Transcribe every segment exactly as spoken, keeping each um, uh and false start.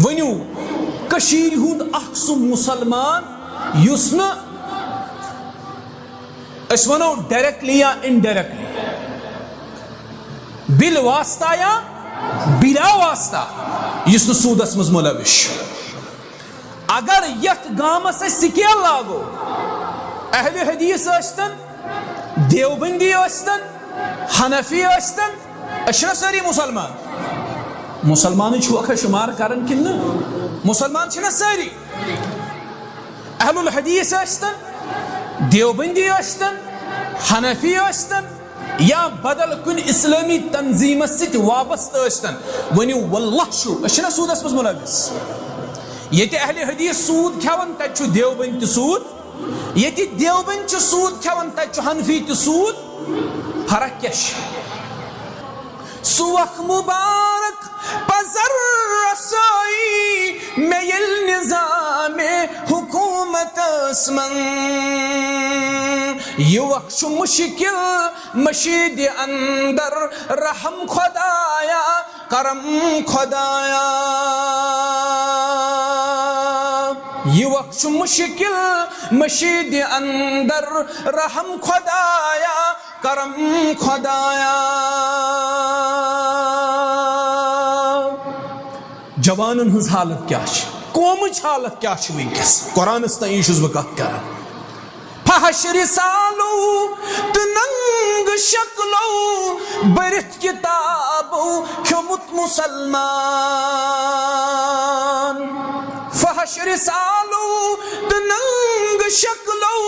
ؤنِو، کٔشیٖرِ ہُنٛد اکھ سُہ مُسلمان یُس نہٕ، أسۍ وَنو، ڈائریکٹلی یا انڈائریکٹلی، بِل واسطہ یا بِلا واسطہ، یُس نہٕ سوٗدس منٛز مُلوِث چھُ۔ اگر یتھ گامس أسۍ سکیل لاگو، اہل حدیث ٲسۍتن، دیوبندی ٲسۍتن، حنفی ٲسۍتن، أسۍ چھِنہ سٲری مُسلمان؟ مُسلمانٕے چھُوکھا شُمار کران کِنہٕ نہٕ؟ مُسلمان چھِنہ سٲری؟ اہل الحدیث ٲسۍتن، دیوبندی ٲسۍتن، حنفی ٲسۍتن، یا بدل کُنہِ اسلٲمی تنظیٖمس سۭتۍ وابستہٕ ٲسۍتن، ؤنِو، واللہ چھُ، أسۍ چھِنہ سوٗدس منٛز مُلوِث؟ ییٚتہِ اہل حدیث سوٗد کھٮ۪وان، تتہِ چھُ دیوبند تہِ سوٗد۔ ییٚتہِ دیوبند چھُ سوٗد کھٮ۪وان، تتہِ چھُ حنفی تہِ سوٗد۔ فرق کیٛاہ چھِ؟ سُہ وق مُبارک پزر رسٲیی مےٚ ییٚلہِ نظامِ حکوٗمتس منٛز۔ یہِ وق چھُ مُشکِل مشیٖدِ اندر، رحم خدایا، کرم خدایا۔ یہِ وق چھُ مُشکِل مشیٖدِ اندر، رحم خدایا، کرم خدایا۔ جوانن ہٕنٛز حالت کیٛاہ چھِ؟ قومٕچ حالت کیٛاہ چھِ وٕنکیٚس؟ قرآنس تام چھُس بہٕ کتھ کران۔ فحش رسالو تہٕ ننگ شکلو بٔرِتھ کتابو کھیوٚمُت مُسلمان۔ فحش رسالو تہٕ ننگ شکلو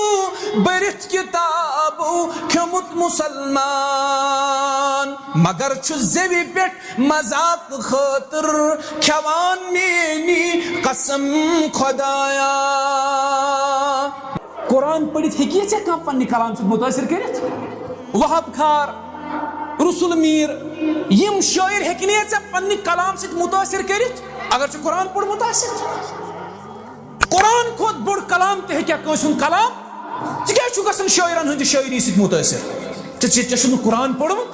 بٔرِتھ کتابو کھیوٚمُت مُسلمان۔ مگر چھُ زیوِ پٮ۪ٹھ مذاق خٲطرٕ کھٮ۪وان میٛٲنی قسم خدایا۔ قرآن پٔرِتھ ہیٚکہِ ژےٚ کانٛہہ پننہِ کلام سۭتۍ مُتٲثر کٔرِتھ؟ وہاب خار، رسول میٖر، یِم شٲعر ہیٚکہِ نہٕ ژےٚ پننہِ کلام سۭتۍ مُتٲثر کٔرِتھ، اگر ژےٚ قرآن پوٚرمُت آسہِ۔ قرآن کھۄتہٕ بوٚڑ کلام تہِ ہیٚکیٛاہ کٲنٛسہِ ہُنٛد کلام؟ ژٕ کیٛازِ چھُکھ گژھان شٲعرن ہٕنٛدِ شٲعری سۭتۍ مُتٲثر؟ ژےٚ، ژےٚ، ژےٚ چھُکھ نہٕ قرآن پوٚرمُت،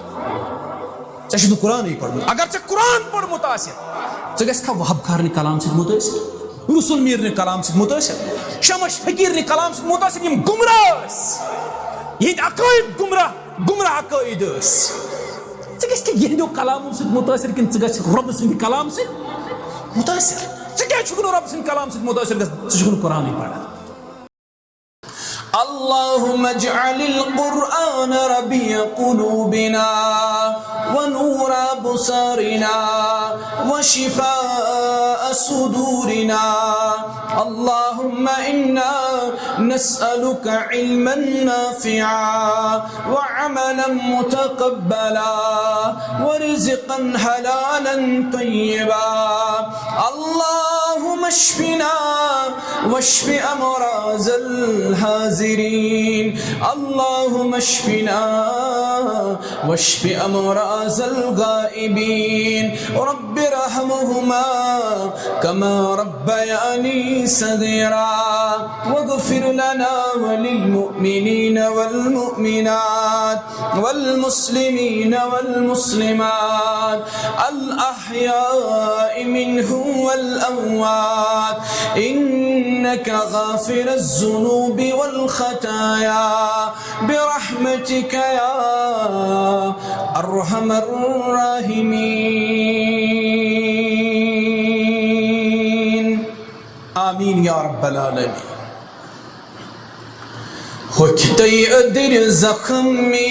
ژےٚ چھُکھ نہٕ قرآنٕے پوٚرمُت۔ اگر ژےٚ قرآن پوٚرمُت آسہِ، ژٕ گژھکھا وہاب خارنہِ کلام سۭتۍ مُتٲثر، رسول میٖرنہِ کلام سۭتۍ مُتٲثر، شمش فقیرنہِ کلام سۭتۍ مُتٲثر؟ یِم گمراہ ٲسۍ، یِہِنٛدۍ عقٲیِد گمراہ، گمراہ عقٲیِد ٲسۍ۔ ژٕ گژھکھا یِہِنٛدیو کلامو سۭتۍ مُتٲثر کِنہٕ ژٕ گژھکھ رۄبہٕ سٕنٛدِ کلام سۭتۍ مُتٲثر؟ ژٕ کیٛازِ چھُکھ نہٕ رۄبہٕ سٕنٛدِ کلام سۭتۍ مُتٲثر گژھان؟ ژٕ چھُکھ نہٕ قرآنٕے پران۔ اللهم اجعل القرآن ربيع قلوبنا ونور أبصارنا وشفاء صدورنا. اللهم إنا نسألك علما نافعا وعملا متقبلا ورزقا حلالا طيبا. اللهم اشفنا واشف أمراض الحاضرين. اللهم اشفنا واشف أمراض الغائبين. رب ارحمهما كما ربياني صغيرا. واغفر لنا وللمؤمنين والمؤمنات والمسلمين والمسلمات الأحياء منهم والأموات إنك غافر الذنوب والخطايا برحمتك يا أرحم الراحمين. آمين يا رب العالمين. ہوٚکھۍ تۄہہِ أدٕرۍ زخم میٛٲنۍ،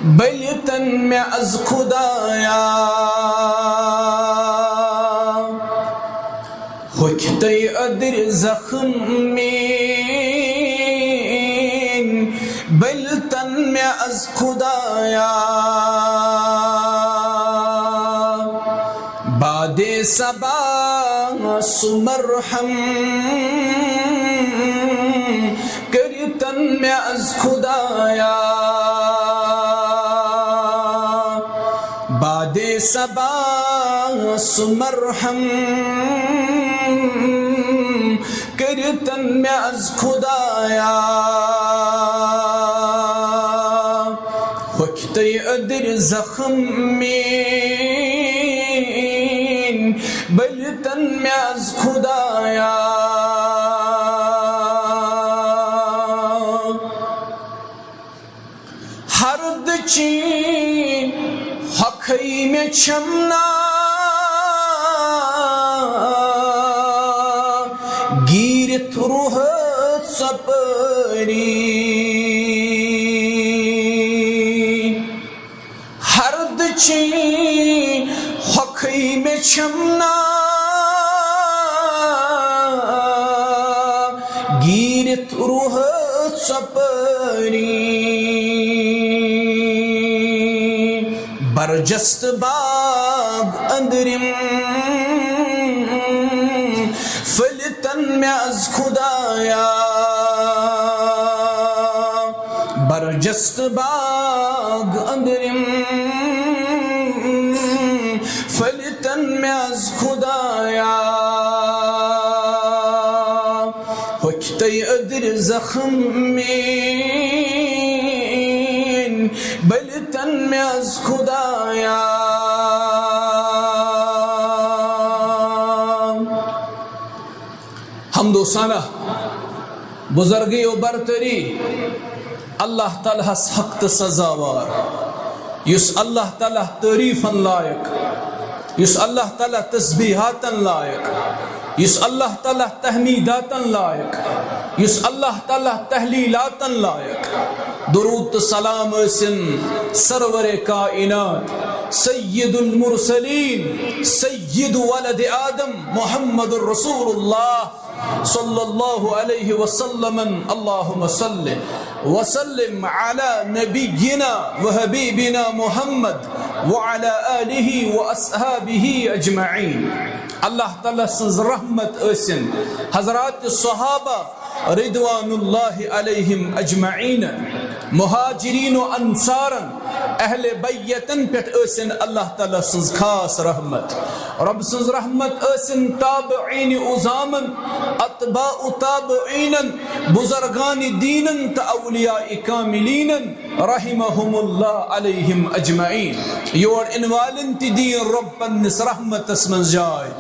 بٔلۍتن مےٚ از خدایا۔ ہوٚکھۍ تۄہہِ أدٕرۍ زخم میٛٲنۍ، بٔلۍتن مےٚ از خدایا۔ بادِ صبا سُہ مرہم کٔرۍتن مےٚ از خدایا۔ بادِ صبا سُہ مرہم کٔرۍتن مےٚ از خدایا۔ ہوٚکھۍ تۄہہِ أدٕرۍ زخم میٛٲنۍ، بٔلۍ تن مےٚ از خدایا۔ ہر دٔچھِنۍ ہۄکھے مےٚ چھَم نا، گیٖرِتھ روح ژۄپٲری۔ ہر دٔچھِنۍ ہۄکھے مےٚ چھَم نا، گیٖرِتھ روح ژۄپٲری۔ برجست باغ أنٛدرِم پھٔلۍ تن مےٚ از خدایا۔ برجست باغ أنٛدرِم پھٔلۍ تن مےٚ از خدایا۔ ہۄکھتَے أدٕرۍ زخم میٲنۍ بٔلۍ تن مےٚ از خدایا۔ حمد و ثنا، بزرگی و برتری اللہ تعالیٰ ہس حق تہٕ سزاوار، یُس اللہ تعالیٰ تعریفن لایق، یُس اللہ تعالیٰ تسبیحاتن لایق، یُس اللہ تعالیٰ تحمیداتن لایق، یُس اللہ تعالیٰ تحلیلاتن لایق۔ درود تہٕ سلام ٲسِن سرور کائنات، سید المرسلین، سید ولد آدم، محمد رسول اللہ صلی اللہ علیہ وسلم۔ اللہم صل وسلم علی نبینا و حبیبنا محمد وعلی آلہ و اصحابہ اجمعین۔ اللہ تعالیٰ سٕنٛز رحمت ٲسِن حضرات صحابہ رضوان اللہ علیہم اجمعین، مہاجرین و انصارن، اہل بیتن پٮ۪ٹھ ٲسِن اللہ تعالیٰ سٕنٛز خاص رحمت۔ رب سٕنٛز رحمت ٲسِن تابعین عظامن، اتباع تابعینن، بزرگان دینن تہٕ اولیاء کاملینن رحمہم اللہ علیہم اجمعین۔ یور یِنہٕ والٮ۪ن تہِ دِیِن رب پننِس رحمتس منٛز جاے،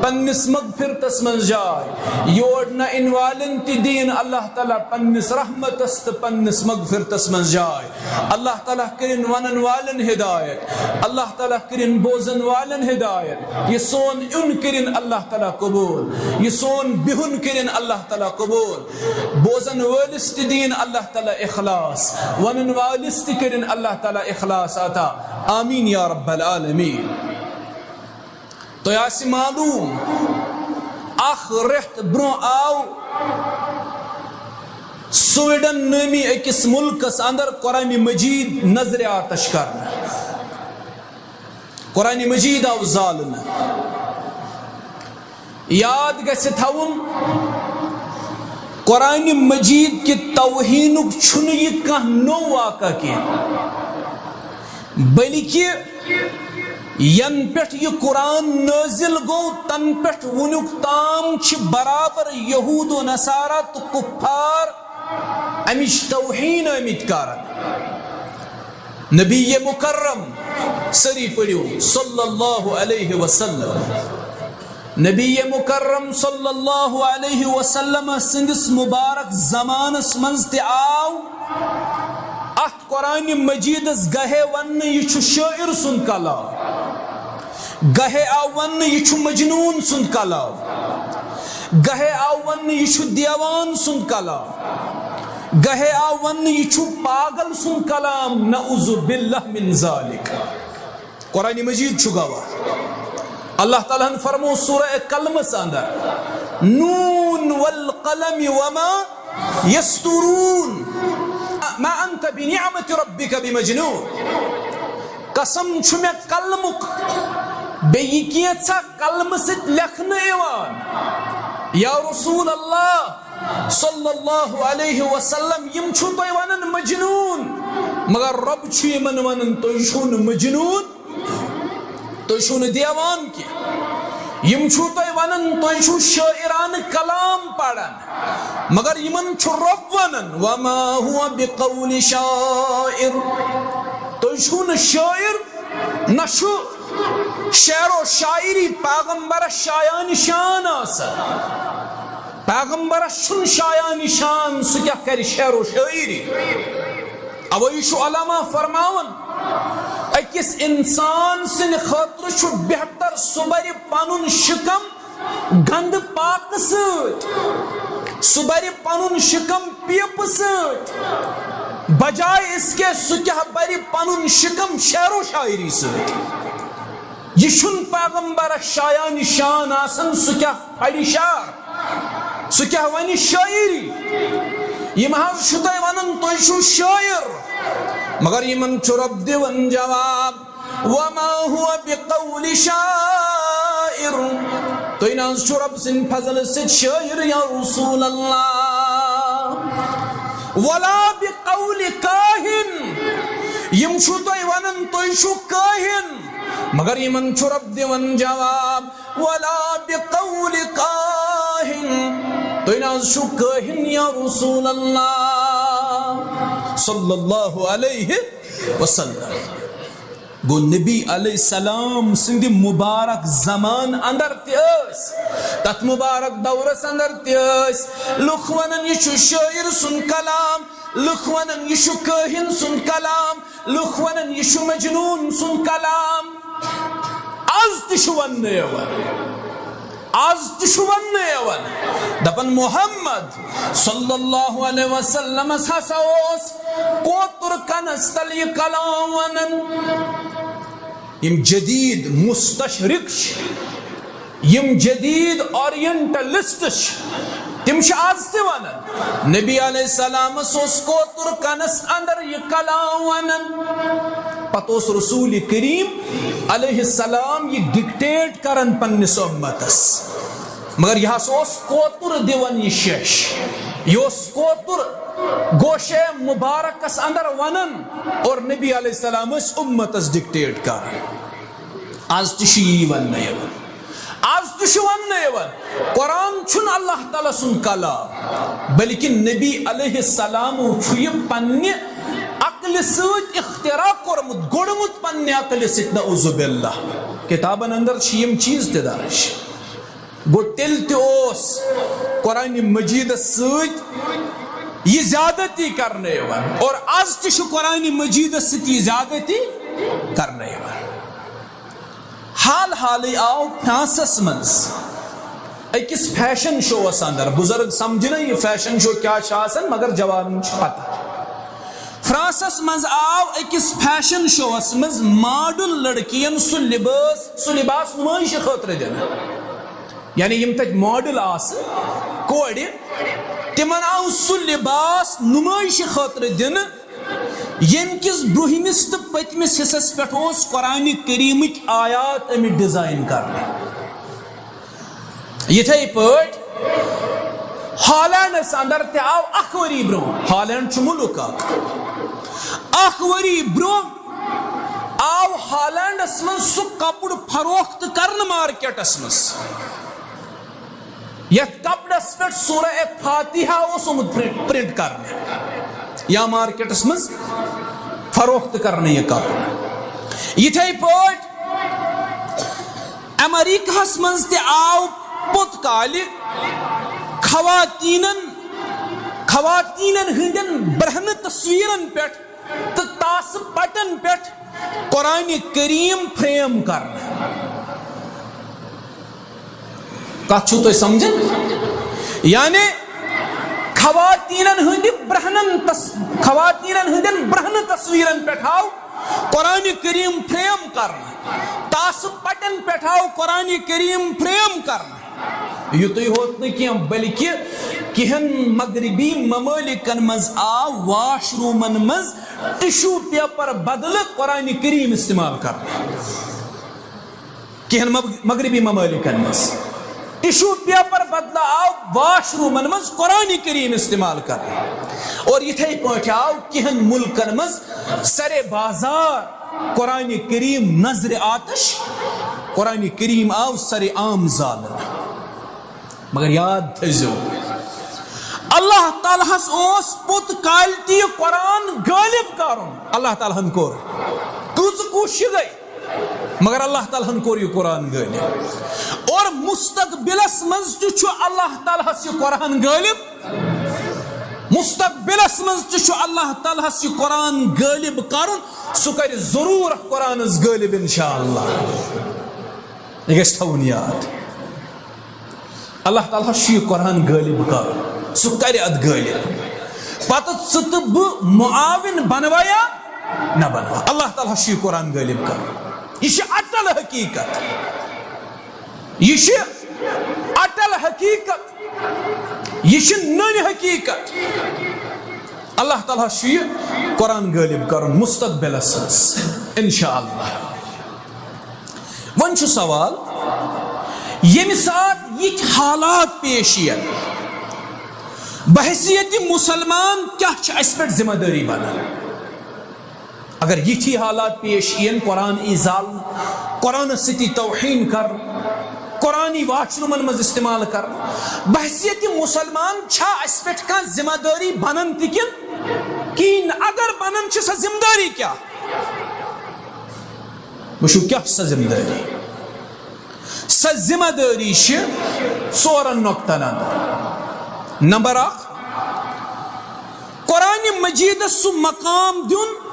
پننِس مغفرتس منٛز جاے۔ یور نہ یِنہٕ والٮ۪ن تہِ دِیِن اللہ تعالیٰ پننِس رحمتس تہٕ پننِس مغفرتس منٛز جاے۔ اللہ تعالیٰ کٔرِن ونن والٮ۪ن ہدایت، اللہ تعالیٰ کٔرِن بوزن والٮ۪ن ہدایت۔ یہِ سون یُن کٔرِن اللہ تعالیٰ قبول، یہِ سون بِہُن کٔرِن اللہ تعالیٰ قبول۔ بوزن وٲلِس تہِ دِیِن اللہ تعالیٰ اخلاص، ونن وٲلِس تہِ کٔرِن اللہ تعالیٰ اخلاص عطا۔ آمین یا رب العالمین۔ تۄہہِ آسہِ معلوم، اکھ رٮ۪تھ برونٛہہ آو سویڈن نٲمی أکِس مُلکس اندر قرآن مجید نظرِ آتش کرنہٕ۔ قرآن مجید آو زالنہٕ۔ یاد گژھِ تھاوُن، قرآن مجید کہِ توہینُک چھُنہٕ یہِ کانٛہہ نوٚو واقعہ کینٛہہ، بلکہِ ینہٕ پٮ۪ٹھ یہِ قرآن نٲزِل گوٚو، تنہٕ پٮ۪ٹھ وُنیُک تام چھِ برابر یہود و نصارہ تہٕ کفار امِچ توہین آمٕتۍ کران۔ نبی مکرم، سٲری پٔرِو، صلی اللہ علیہ وسلم۔ نبی مکرم صلی اللہ علیہ وسلم سٕنٛدِس مبارک زمانس منٛز تہِ آو اتھ قرآن مجیدس گاہے وننہٕ، یہِ چھُ شٲعر سُنٛد کلام۔ گاہے آو وننہٕ، یہِ چھُ مجنون سُنٛد کلام۔ گاہے آو وننہٕ، یہِ چھُ دیوان سُنٛد کلام۔ گاہے آو وننہٕ، یہِ چھُ پاگل سُنٛد کلام۔ نعوذ باللہ من ذالک۔ قرآن مجید چھُ گواہ۔ اللہ تعالیٰ ہن فرمو سورہ قلمس اندر، "نون والقلم وما یسترون، ما انت بنعمت ربک بمجنون۔" قسم چھُ مےٚ قلمُک، بیٚیہِ کینٛژھا قلمہٕ سۭتۍ لیکھنہٕ یِوان۔ یا رسول اللہ صلی اللہ علیہ وسلم، یِم چھِو تُہۍ ونان مجنون، مگر رب چھُ یِمن ونان، تُہۍ چھِو نہٕ مجنون، تُہۍ چھِو نہٕ دیوان کینٛہہ۔ یِم چھِو تُہۍ ونان، تُہۍ چھِو شٲعرانہٕ کلام پران، مگر یِمن چھُ رب ونان، "وما هو بقول شاعر"، تُہۍ چھِو نہٕ شٲعر، نہ چھُ شعر و شاعری پیغمبرس شایان شان آسان۔ پیغمبرس چھُنہٕ شایان شان، سُہ کیٛاہ کرِ شعر و شاعری؟ اوے چھُ علماء فرماوان، أکِس انسان سٕنٛدِ خٲطرٕ چھُ بہتر سُہ بَرِ پنُن شِکم گنٛدٕ پاکہٕ سۭتۍ، سُہ بَرِ پنُن شِکم پیپہٕ سۭتۍ، بجائے اس کے سُہ کیٛاہ بَرِ پنُن شِکم شعر و شاعری سۭتۍ۔ یہِ چھُنہٕ پیغمبرس شایان شان آسان، سُہ کیٛاہ پھڑِ شعر، سُہ کیٛاہ وَنہِ شٲعری۔ یِم حظ چھُ تۄہہِ وَنان، تُہۍ چھِو شٲعر، مگر یِمن چھُ رۄب دِوان جواب، وما هو بقول شاعر۔ تُہۍ نہ حظ چھِو رۄب سٕنٛدِ فضلہٕ سۭتۍ شٲعر یا رسول اللہ۔ ولا بقول کاہن۔ یِم چھِو تُہۍ وَنان، تُہۍ چھِو کٲہِن، مگر یِمن چھُ رۄب دِوان جواب، ولا بقول کاہن۔ تُہۍ نہ حظ چھِو کٲہِن یا رسول اللہ صلی اللہ علیہ وسلم۔ گوٚو، نبی علیہ السلام سٕنٛدِ مبارک زمان اندر تہِ ٲسۍ، تتھ مبارک دورس اندر تہِ ٲسۍ لُکھ ونان، یہِ چھُ شٲعر سُنٛد کلام، لُکھ ونان، یہِ چھُ کٲہِن سُنٛد کلام، لُکھ ونان، یہِ چھُ مجنون سُنٛد کلام۔ از تہِ چھُ وننہٕ یِوان، از تہِ چھُ وننہٕ یِوان۔ دپان، محمد صلی اللہ علیہ وسلمس ہسا اوس کوتُر کنس تل یہِ کلام ونان۔ یِم جدید مستشرق چھِ، یِم جدید اورینٹلسٹ چھِ، تِم چھِ از تہِ ونان، نبی علیہ السلامس اوس کوتُر کنس اندر یہِ کلام ونان۔ پتہٕ اوس رسول کریم علیہ السلام یہِ ڈکٹیٹ کران پننِس امتس، مگر یہِ ہسا اوس کوتُر دِوان یہِ شیش، یہِ اوس کوتُر گوشے مبارکس اندر ونان، اور نبی علیہ السلام ٲسۍ امتس ڈکٹیٹ کران۔ از تہِ چھُ یی وننہٕ یِوان، از تہِ چھُ وننہٕ یِوان، قرآن چھُنہٕ اللہ تعالیٰ سُنٛد کلام، بلکہِ نبی علیہ السلامو چھُ یہِ پننہِ عقلہِ سۭتۍ اختراع کوٚرمُت، گوٚڑمُت پننہِ عقلہِ سۭتۍ، نعوذ باللہ۔ کتابن اندر چھِ یِم چیٖز تہِ درج۔ گوٚو، تیٚلہِ تہِ اوس قرآن مجیدس سۭتۍ یہِ زیادتی کرنہٕ یِوان، اور از تہِ چھُ قرآن مجیدس سۭتۍ یہِ زیادتی کرنہٕ یِوان۔ حال حالٕے آو فرانسس منٛز أکِس فیشن شووس اندر، بزرگ سمجھنہٕ یہِ فیشن شو کیٛاہ چھُ آسان، مگر جوانن چھِ پتہ۔ فرانسس منٛز آو أکِس فیشن شووس منٛز ماڈل لڑکین سُہ لباس، سُہ لباس نمٲیشہِ خٲطرٕ دِنہٕ۔ یعنی یِم تتہِ ماڈل آسہٕ، کورِ، تِمن آو سُہ لباس نمٲیشہِ خٲطرٕ دِنہٕ، ییٚمہِ کِس برٛونٛہمِس تہٕ پٔتمِس حصس پٮ۪ٹھ اوس قرآن کریمٕکۍ آیات أمِس ڈیزائن کرنہٕ۔ یِتھے پٲٹھۍ ہالینڈس اندر تہِ آو اکھ ؤری برٛونٛہہ، ہالینڈ چھُ مُلُک اکھ، اکھ ؤری برٛونٛہہ آو ہالینڈس منٛز سُہ کپُر فروخت کرنہٕ مارکیٹس منٛز، یتھ کپرس پٮ۪ٹھ سورہ فاتحہ اوس آمُت پرنٹ، پرنٹ کرنہٕ، یا مارکیٹس منٛز فروخت کرنہٕ یہِ کپر۔ یِتھے پٲٹھۍ امریکہس منٛز تہِ آو پوٚت کالہِ خواتیٖنن، خواتیٖنن ہٕنٛدٮ۪ن برہنہٕ تصویرن پٮ۪ٹھ تہٕ تاسہٕ پٹن پٮ۪ٹھ قرآن کریم فریم کرنہٕ۔ کتھ چھُو تُہۍ سمجھان؟ یعنی خواتیٖنن ہٕنٛدِ برہنن تس-، خواتیٖنن ہٕنٛدٮ۪ن برہنہٕ تصویرن پٮ۪ٹھ آو قرآن کریم فریم کرنہٕ، تاسہٕ پٹن پٮ۪ٹھ آو قرآن کریم فریم کرنہٕ۔ یُتُے ہوت نہٕ کینٛہہ، بلکہِ کینٛہَن مغربی ممٲلِکَن منٛز آو واش روٗمَن منٛز ٹشو پیپر بدلہٕ قرآن کریم استعمال کرنہٕ۔ کینٛہَن مغ-، مغربی ممٲلِکَن منٛز ٹشو پیپر بدلہٕ آو واش روٗمَن منٛز قرآن کریم استعمال کرنہٕ۔ اور یِتھے پٲٹھۍ آو کینٛہَن مُلکَن منٛز سرِ بازار قرآن کریم نظرِ آتش، قرآن کریم آو سرِ عام زالنہٕ۔ مگر یاد تھٲیزیو، اللہ تعالیٰ ہس اوس پوٚت کالہِ تہِ یہِ قرآن غٲلب کرُن۔ اللہ تعالیٰ ہن کوٚر۔ کۭژٕ کوٗشش گٔے؟ مگر اللہ تعالیٰ ہن کوٚر یہِ قرآن غٲلب۔ اور مستقبلس منٛز تہِ چھُ اللہ تعالیٰ ہس یہِ قرآن غٲلب۔ مستقبلس منٛز تہِ چھُ اللہ تعالیٰ ہس یہِ قرآن غٲلب کرُن۔ سُہ کرِ ضروٗر اتھ قرآنس غٲلب انشاءاللہ۔ یہِ گژھِ تھاوُن یاد۔ اللہ تعالیٰ ہس چھُ یہِ قرآن غٲلب کرُن۔ سُہ کرِ اتھ غٲلب۔ پتہٕ ژٕ تہٕ بہٕ معاون بنوا یا نہ بنوا۔ اللہ تعالیٰ ہس چھُ یہِ قرآن غٲلب کرُن۔ یہِ چھِ اٹل حقیقت۔ یہِ چھِ اٹل حقیقت۔ یہِ چھِ نٔنۍ حقیقت۔ اللہ تعالیٰ ہس چھُ یہِ قرآن غٲلب کرُن مستقبلس منٛز انشاءاللہ۔ وۄنۍ چھُ سوال، ییٚمہِ ساتہٕ یِتھۍ حالات پیش یِن، بحیثیت مسلمان کیٛاہ چھِ اَسہِ پٮ۪ٹھ ذمہ دٲری بنان؟ اگر یِتھی حالات پیش یِن، قرآن ای زالنہٕ، قرآنس سۭتی توہین کرنہٕ، قرآن ای واش رومن منٛز استعمال کرنہٕ، بحیثیت مسلمان چھا اَسہِ پٮ۪ٹھ کانٛہہ ذمہ دٲری بنان تہِ کِنہٕ کِہیٖنۍ نہٕ؟ اگر بنان چھِ، سۄ ذمہ دٲری کیٛاہ؟ وٕچھِو، کیٛاہ چھِ سۄ ذمہٕ دٲری؟ سۄ ذمہٕ دٲری چھِ ژورن نۄقطن اندر۔ نمبر اکھ، قرآن مجیدس سُہ مقام دیُن،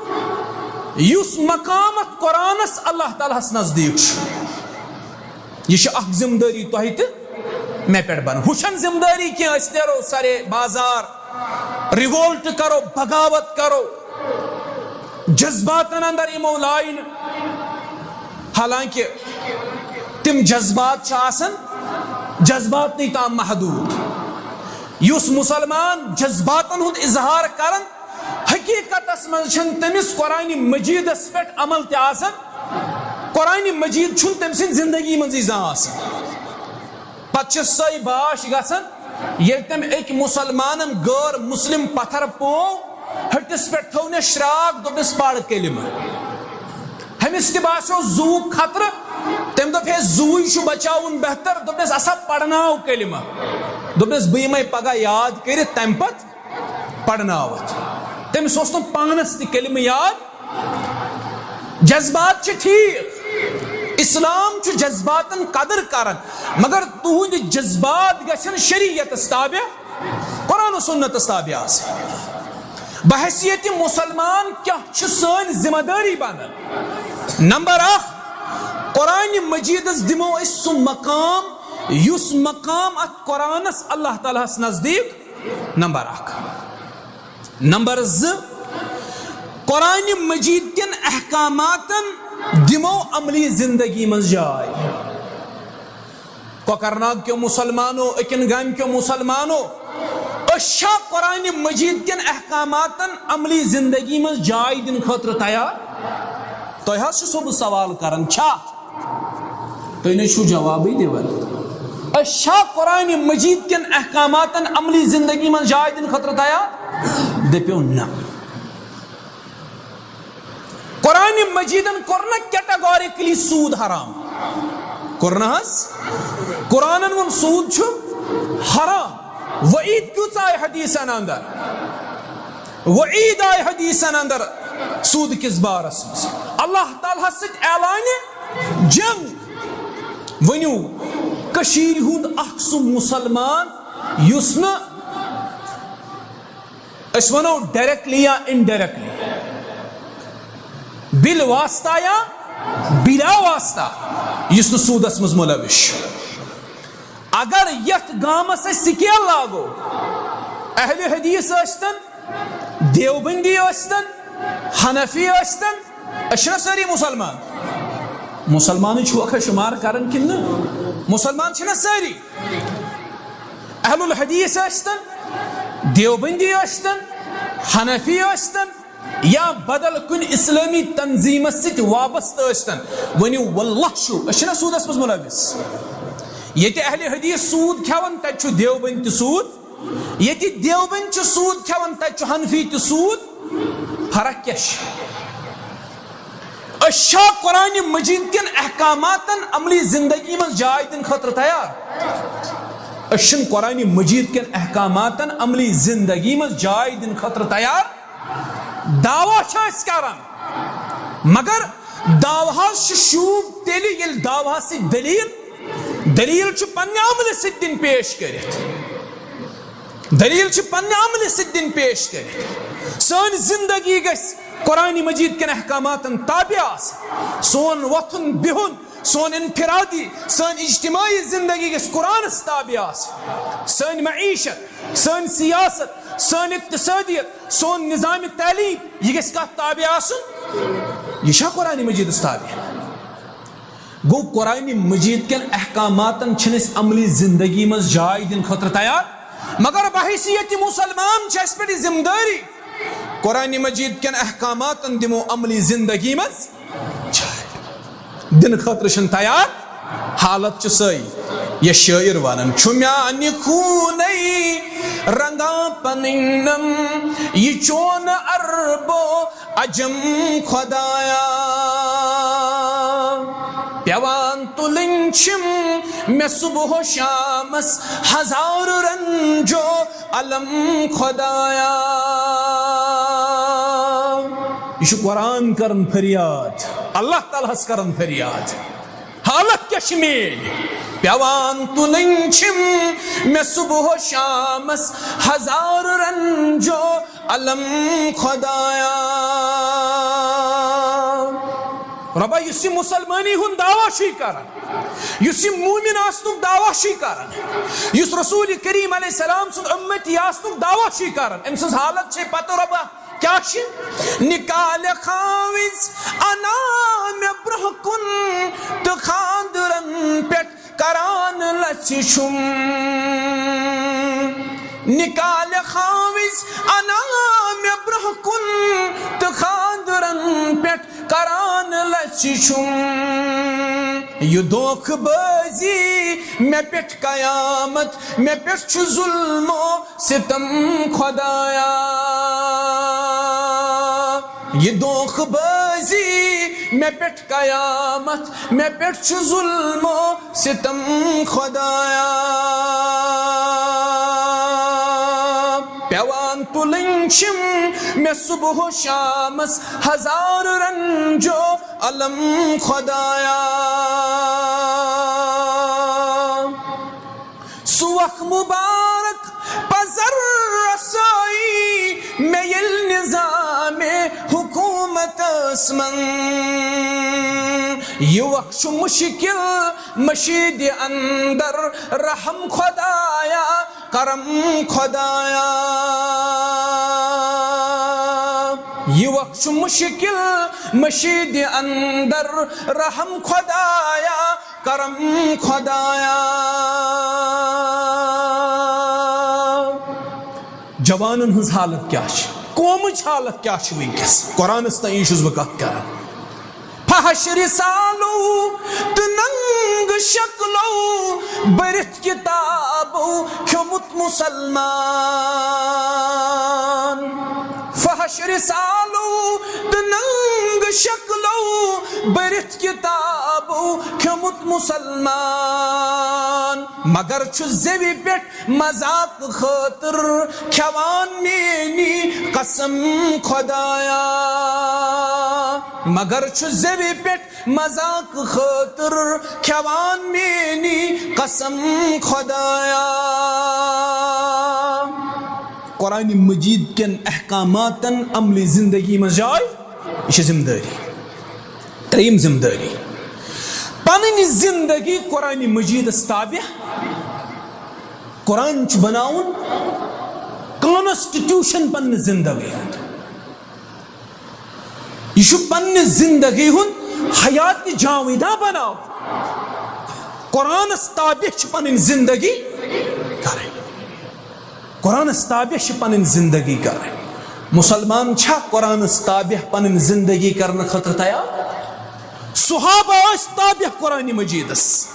یُس مقام اتھ قرآنس اللہ تعالیٰ ہس نزدیٖک چھُ۔ یہِ چھِ اکھ ذمہٕ دٲری تۄہہِ تہٕ مےٚ پٮ۪ٹھ بنان۔ ہُہ چھَنہٕ ذمہٕ دٲری کینٛہہ، أسۍ نیرو سرے بازار، ریوولٹ کرو، بغاوت کرو، جذباتن اندر یِمو لاینہٕ۔ حالانکہ تِم جذبات چھِ آسان جذباتنٕے تام محدوٗد۔ یُس مسلمان جذباتن ہُنٛد اظہار کران، حقیقتس منٛز چھنہٕ تٔمِس قرآن مجیدس پٮ۪ٹھ عمل تہِ آسان، قرآن مجید چھُنہٕ تٔمۍ سٕنٛدِ زندگی منٛزٕے زانٛہہ آسان۔ پتہٕ چھِ سۄے باش گژھان، ییٚلہِ تٔمۍ أکۍ مسلمانن غٲر مسلم پتھر پوو، ہٹِس پٮ۪ٹھ تھوونس شراکھ، دوٚپنس، "پَر کلمہٕ۔" ہُمِس تہِ باسیو زُوُک خطرٕ، تٔمۍ دوٚپ، "ہے، زُوُے چھُ بچاوُن بہتر۔" دوٚپنس، "اسا، پرناو کلمہٕ۔" دوٚپنس، "بہٕ یِمے پگاہ یاد کٔرِتھ، تمہِ پتہٕ پرناوتھ۔" تٔمِس اوس نہٕ پانس تہِ کلمہٕ یاد۔ جذبات چھِ ٹھیٖک، اسلام چھُ جذباتن قدر کران، مگر تُہنٛدۍ جذبات گژھن شریعتس تابع، قرآن و سنتس تابع آسٕنۍ۔ بحیثیت مسلمان کیٛاہ چھِ سٲنۍ ذمہ دٲری بنان؟ نمبر اکھ، قرآن مجیدس دِمو أسۍ سُہ مقام، یُس مقام اتھ قرآنس اللہ تعالیٰ ہس نزدیٖک۔ نمبر اکھ۔ نمبر زٕ، قرآن مجید کٮ۪ن احکاماتن دِمو عملی زندگی منٛز جاے۔ کۄکرناگ کیو مسلمانو، أکِن گامہِ کیو مسلمانو، أسۍ چھا قرآن مجید کٮ۪ن احکاماتن عملی زندگی منٛز جاے دِنہٕ خٲطرٕ تیار؟ تۄہہِ حظ چھُسو بہٕ سوال کران، چھا؟ تُہۍ نَے چھِو جوابٕے دِوان۔ أسۍ چھا قرآن مجید کٮ۪ن احکاماتن عملی زندگی منٛز جاے دِنہٕ خٲطرٕ تیار؟ دٔپِو نہ۔ قرآن مجیدن کوٚر نہٕ categorically سوٗد حرام۔ کوٚر نہٕ حظ؟ قرآنن ووٚن سوٗد چھُ حرام۔ وعید کۭژاہ آیہِ حدیثن اندر؟ وعید آیہِ حدیثن اندر سوٗد کِس بارس منٛز۔ اللہ تعالیٰ ہس سۭتۍ اعلانِ جنگ۔ ؤنِو، کٔشیٖرِ ہُنٛد اکھ سُہ مُسلمان یُس نہٕ، أسۍ وَنو، directly یا indirectly، بِل واسطہ یا بِلا واسطہ، یُس نہٕ سوٗدس منٛز مُلوِث چھُ۔ اگر یتھ گامس أسۍ scale لاگو، اہلِ حدیث ٲسۍتن، دیوبندی ٲسۍتن، حنفی ٲسۍتن، أسۍ چھِنہ سٲری مُسلمان؟ مُسلمانٕے چھُوکھا شُمار کران کِنہٕ نہٕ؟ مُسلمان چھِنہ سٲری؟ اہل الحدیث ٲسۍتن، دیوبندی ٲسۍتن، حنفی ٲسۍتن، یا بدل کُنہِ اسلٲمی تنظیٖمس سۭتۍ وابستہٕ ٲسۍتن، ؤنِو واللہ چھُو، أسۍ چھِنہ سوٗدس منٛز مُلوِث؟ ییٚتہِ اہلِ حدیث سوٗد کھٮ۪وان، تتہِ چھُ دیوبند تہِ سوٗد، ییٚتہِ دیوبند چھِ سوٗد کھٮ۪وان، تتہِ چھُ حنفی تہِ سوٗد۔ فرق کیٛاہ چھِ؟ أسۍ چھا قرآن مجید کٮ۪ن احکاماتن عملی زندگی منٛز جاے دِنہٕ خٲطرٕ تیار؟ أسۍ چھِنہٕ قرآن مجید کٮ۪ن احکاماتن عملی زندگی منٛز جاے دِنہٕ خٲطرٕ تیار۔ دعویٰ چھِ أسۍ کران، مگر دعوہس چھُ شوٗب تیٚلہِ، ییٚلہِ دعوہس سۭتۍ دٔلیٖل، دٔلیٖل چھُ پننہِ عملہِ سۭتۍ دِنۍ پیش کٔرِتھ۔ دٔلیٖل چھِ پننہِ عملہِ سۭتۍ دِنۍ پیش کٔرِتھ۔ سٲنۍ زندگی گژھِ قرآن مجید کٮ۪ن احکاماتن تابع آسٕنۍ۔ سون وۄتھُن بِہُن، سون انفرادی، سٲنۍ اجتماعی زندگی گژھِ قرآنس تابع آسٕنۍ۔ سٲنۍ معیشت، سٲنۍ سیاست، سٲنۍ اقتصٲدیت، سون نظام تعلیم، یہِ گژھِ کتھ تابع آسُن؟ یہِ چھا قرآن مجیدس تابع؟ گوٚو، قرآن مجید کٮ۪ن احکاماتن چھِنہٕ أسۍ عملی زندگی منٛز جاے دِنہٕ خٲطرٕ تیار، مگر بحیثیت مسلمان چھِ اَسہِ پٮ۪ٹھ یہِ ذمہٕ دٲری، قرآن مجید کٮ۪ن احکاماتن دِمو عملی زندگی منٛز جاے دِنہٕ خٲطرٕ چھِنہٕ تیار۔ حالت چھِ سۄے، یۄس شٲعر ونان چھُ، میانہِ خوٗنٕے رنگا پنٕنۍ نم، یہِ چون عربو عجم خدایا۔ پیوان تُلٕنۍ چھِم مےٚ صبح و شامس ہزار رنجو علم خدایا۔ یہِ چھُ قرآن کران فریاد، اللہ تعالیٰ ہس کران فریاد۔ حالت کیٛاہ چھِ میٲنۍ؟ پیوان تُلٕنۍ چھِم مےٚ صبح و شامس ہزار رنجو علم خدایا۔ رۄبا، یُس یہِ مسلمٲنی ہُنٛد دعویٰ چھُے کران، یُس یہِ مومن آسنُک دعویٰ چھُے کران، یُس رسول کریم علیہ السلام سُنٛد اُمتی آسنُک دعویٰ چھُے کران، أمۍ سٕنٛز حالت چھے پتہ، رۄبا، کیٛاہ چھِ؟ نکالہِ خاوِز انا مےٚ برٛونٛہہ کُن تہٕ خانٛدرن پٮ۪ٹھ کران لژھِ چھُم۔ نکالہِ خاوِز انا مےٚ برٛونٛہہ کُن تہٕ خانٛدرن پٮ۪ٹھ کران لژھِ چھُم۔ یہِ دھوکہٕ بٲزی مےٚ پٮ۪ٹھ قیامت، مےٚ پٮ۪ٹھ چھُ ظلم و ستم خدایا۔ یہِ دھوکہٕ بٲزی مےٚ پٮ۪ٹھ قیامت، مےٚ پٮ۪ٹھ چھُ ظلم و ستم خدایا۔ پیوان تُلٕنۍ چھِم مےٚ صبح و شامس ہزار رنجو علم خدایا۔ سُہ وق مُبارک پزر رسٲیی مےٚ ییٚلہِ نظامِ حکوٗمتس منٛز۔ یہِ وق چھُ مُشکِل مشیٖدِ اندر، رحم خدایا، کرم خدایا۔ یہِ وق چھُ مُشکِل مشیٖدِ اندر، رحم خدایا، کرم خدایا۔ جوانن ہٕنٛز حالت کیٛاہ چھِ؟ قومٕچ حالت کیٛاہ چھِ وٕنکیٚس؟ قرآنس تام چھُس بہٕ کتھ کران۔ فحش رسالو تہٕ ننگ شکلو بٔرِتھ کتابو کھیوٚمُت مسلمان۔ فحش رسالو تہٕ ننگ شکلو بٔرِتھ کتابو کھیوٚمُت مسلمان۔ مگر چھُ زیوِ پٮ۪ٹھ مذاق خٲطرٕ کھٮ۪وان میٛٲنی قسم خدایا۔ مگر چھُ زیوِ پٮ۪ٹھ مذاق خٲطرٕ کھٮ۪وان میٛٲنی قسم خدایا۔ قرآن مجید کٮ۪ن احکاماتن عملی زندگی منٛز جاے، یہِ چھِ ذمہٕ دٲری۔ ترٛیٚیِم ذمہٕ دٲری، پنٕنۍ زندگی قرآن مجیدس تابع۔ قرآن چھُ بناوُن کانسٹیٹیوشن پننہِ زندگی ہُنٛد۔ یہِ چھُ پننہِ زندگی ہُنٛد حیات جاویدہ بناوُن۔ قرآنس تابع چھِ پنٕنۍ زندگی کرٕنۍ۔ قرآنس تابع چھِ پنٕنۍ زندگی کرٕنۍ۔ مسلمان چھا قرآنس تابع پنٕنۍ زندگی کرنہٕ خٲطرٕ تیار؟ صحابہ ٲسۍ تابع قرآن مجیدس۔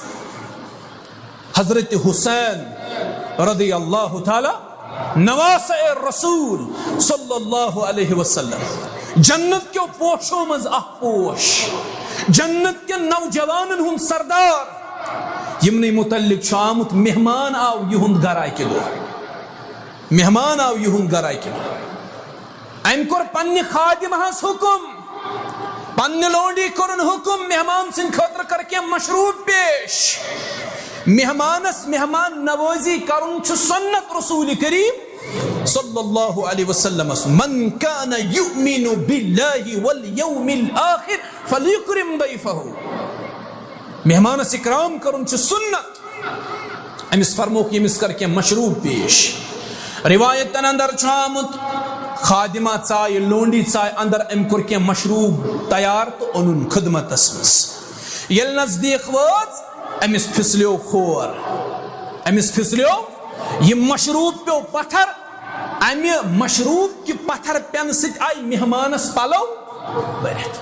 حضرت حسین رضی اللہ تعالی، نواسہ رسول صلی اللہ علیہ وسلم، جنت کیو پوشو منٛز اکھ پوش، جنت کٮ۪ن نوجوانن ہُنٛد سردار، یِمنٕے متعلق چھُ آمُت، مہمان آو یِہُنٛد گرٕ اکہِ دۄہ، مہمان آو یِہُنٛد گرٕ اکہِ دۄہ۔ أمۍ کوٚر پننہِ خادمہس حکم، پننہِ لونڈی کوٚرُن حکم، مہمان سٕنٛدِ خٲطرٕ کر کینٛہہ مشروب پیش۔ مہمانس مہمان نوازی کرُن چھُ سنت رسول کریم صلی اللہ علیہ وسلمس۔ من کان یؤمن باللہ والیوم الآخر فلیکرم ضیفہ۔ مہمانس اکرام کرُن چھُ سنت۔ أمِس فرمووُکھ، ییٚمِس کر کینٛہہ مشروب پیش۔ روایتن اندر چھُ آمُت، خادمہ ژایہِ، لونڈی ژایہِ اندر، أمۍ کوٚر کینٛہہ مشروب تیار تہٕ اوٚنُن خدمتس منٛز۔ ییٚلہِ نزدیٖک وٲژ، أمِس پھسلیو کھور، أمِس پھسلیو، یہِ مشروب پیوٚو پتھر۔ امہِ مشروب کہِ پتھر پٮ۪نہٕ سۭتۍ آیہِ مہمانس پلو بٔرِتھ۔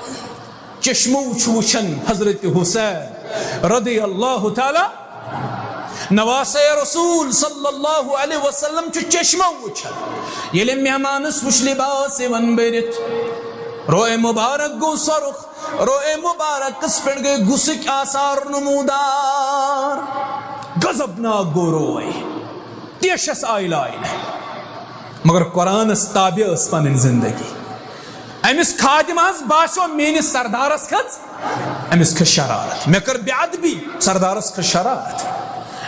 چشمو چھُ وٕچھان حضرت حسین رضی اللہ تعالی۔ نواسہ رسول صلی اللہ علیہ وسلم چھُ چشمو وٕچھان۔ ییٚلہِ مہمانس وٕچھ لباس یِوان بٔرِتھ، روئے مبارک گوٚو سۄرُخ، روئے مبارکس پٮ۪ٹھ گٔے غصٕکۍ آثار نمودار۔ غضبناک گوٚو روئے، تیشس آیہِ لاینہٕ۔ مگر قرآنس تابع ٲس پنٕنۍ زندگی۔ أمِس خادمس باسیو، میٲنِس سردارس کھٔژ، أمِس کھٔژ شرارت، مےٚ کٔر بے ادبی، سردارس کھٔژ شرارت۔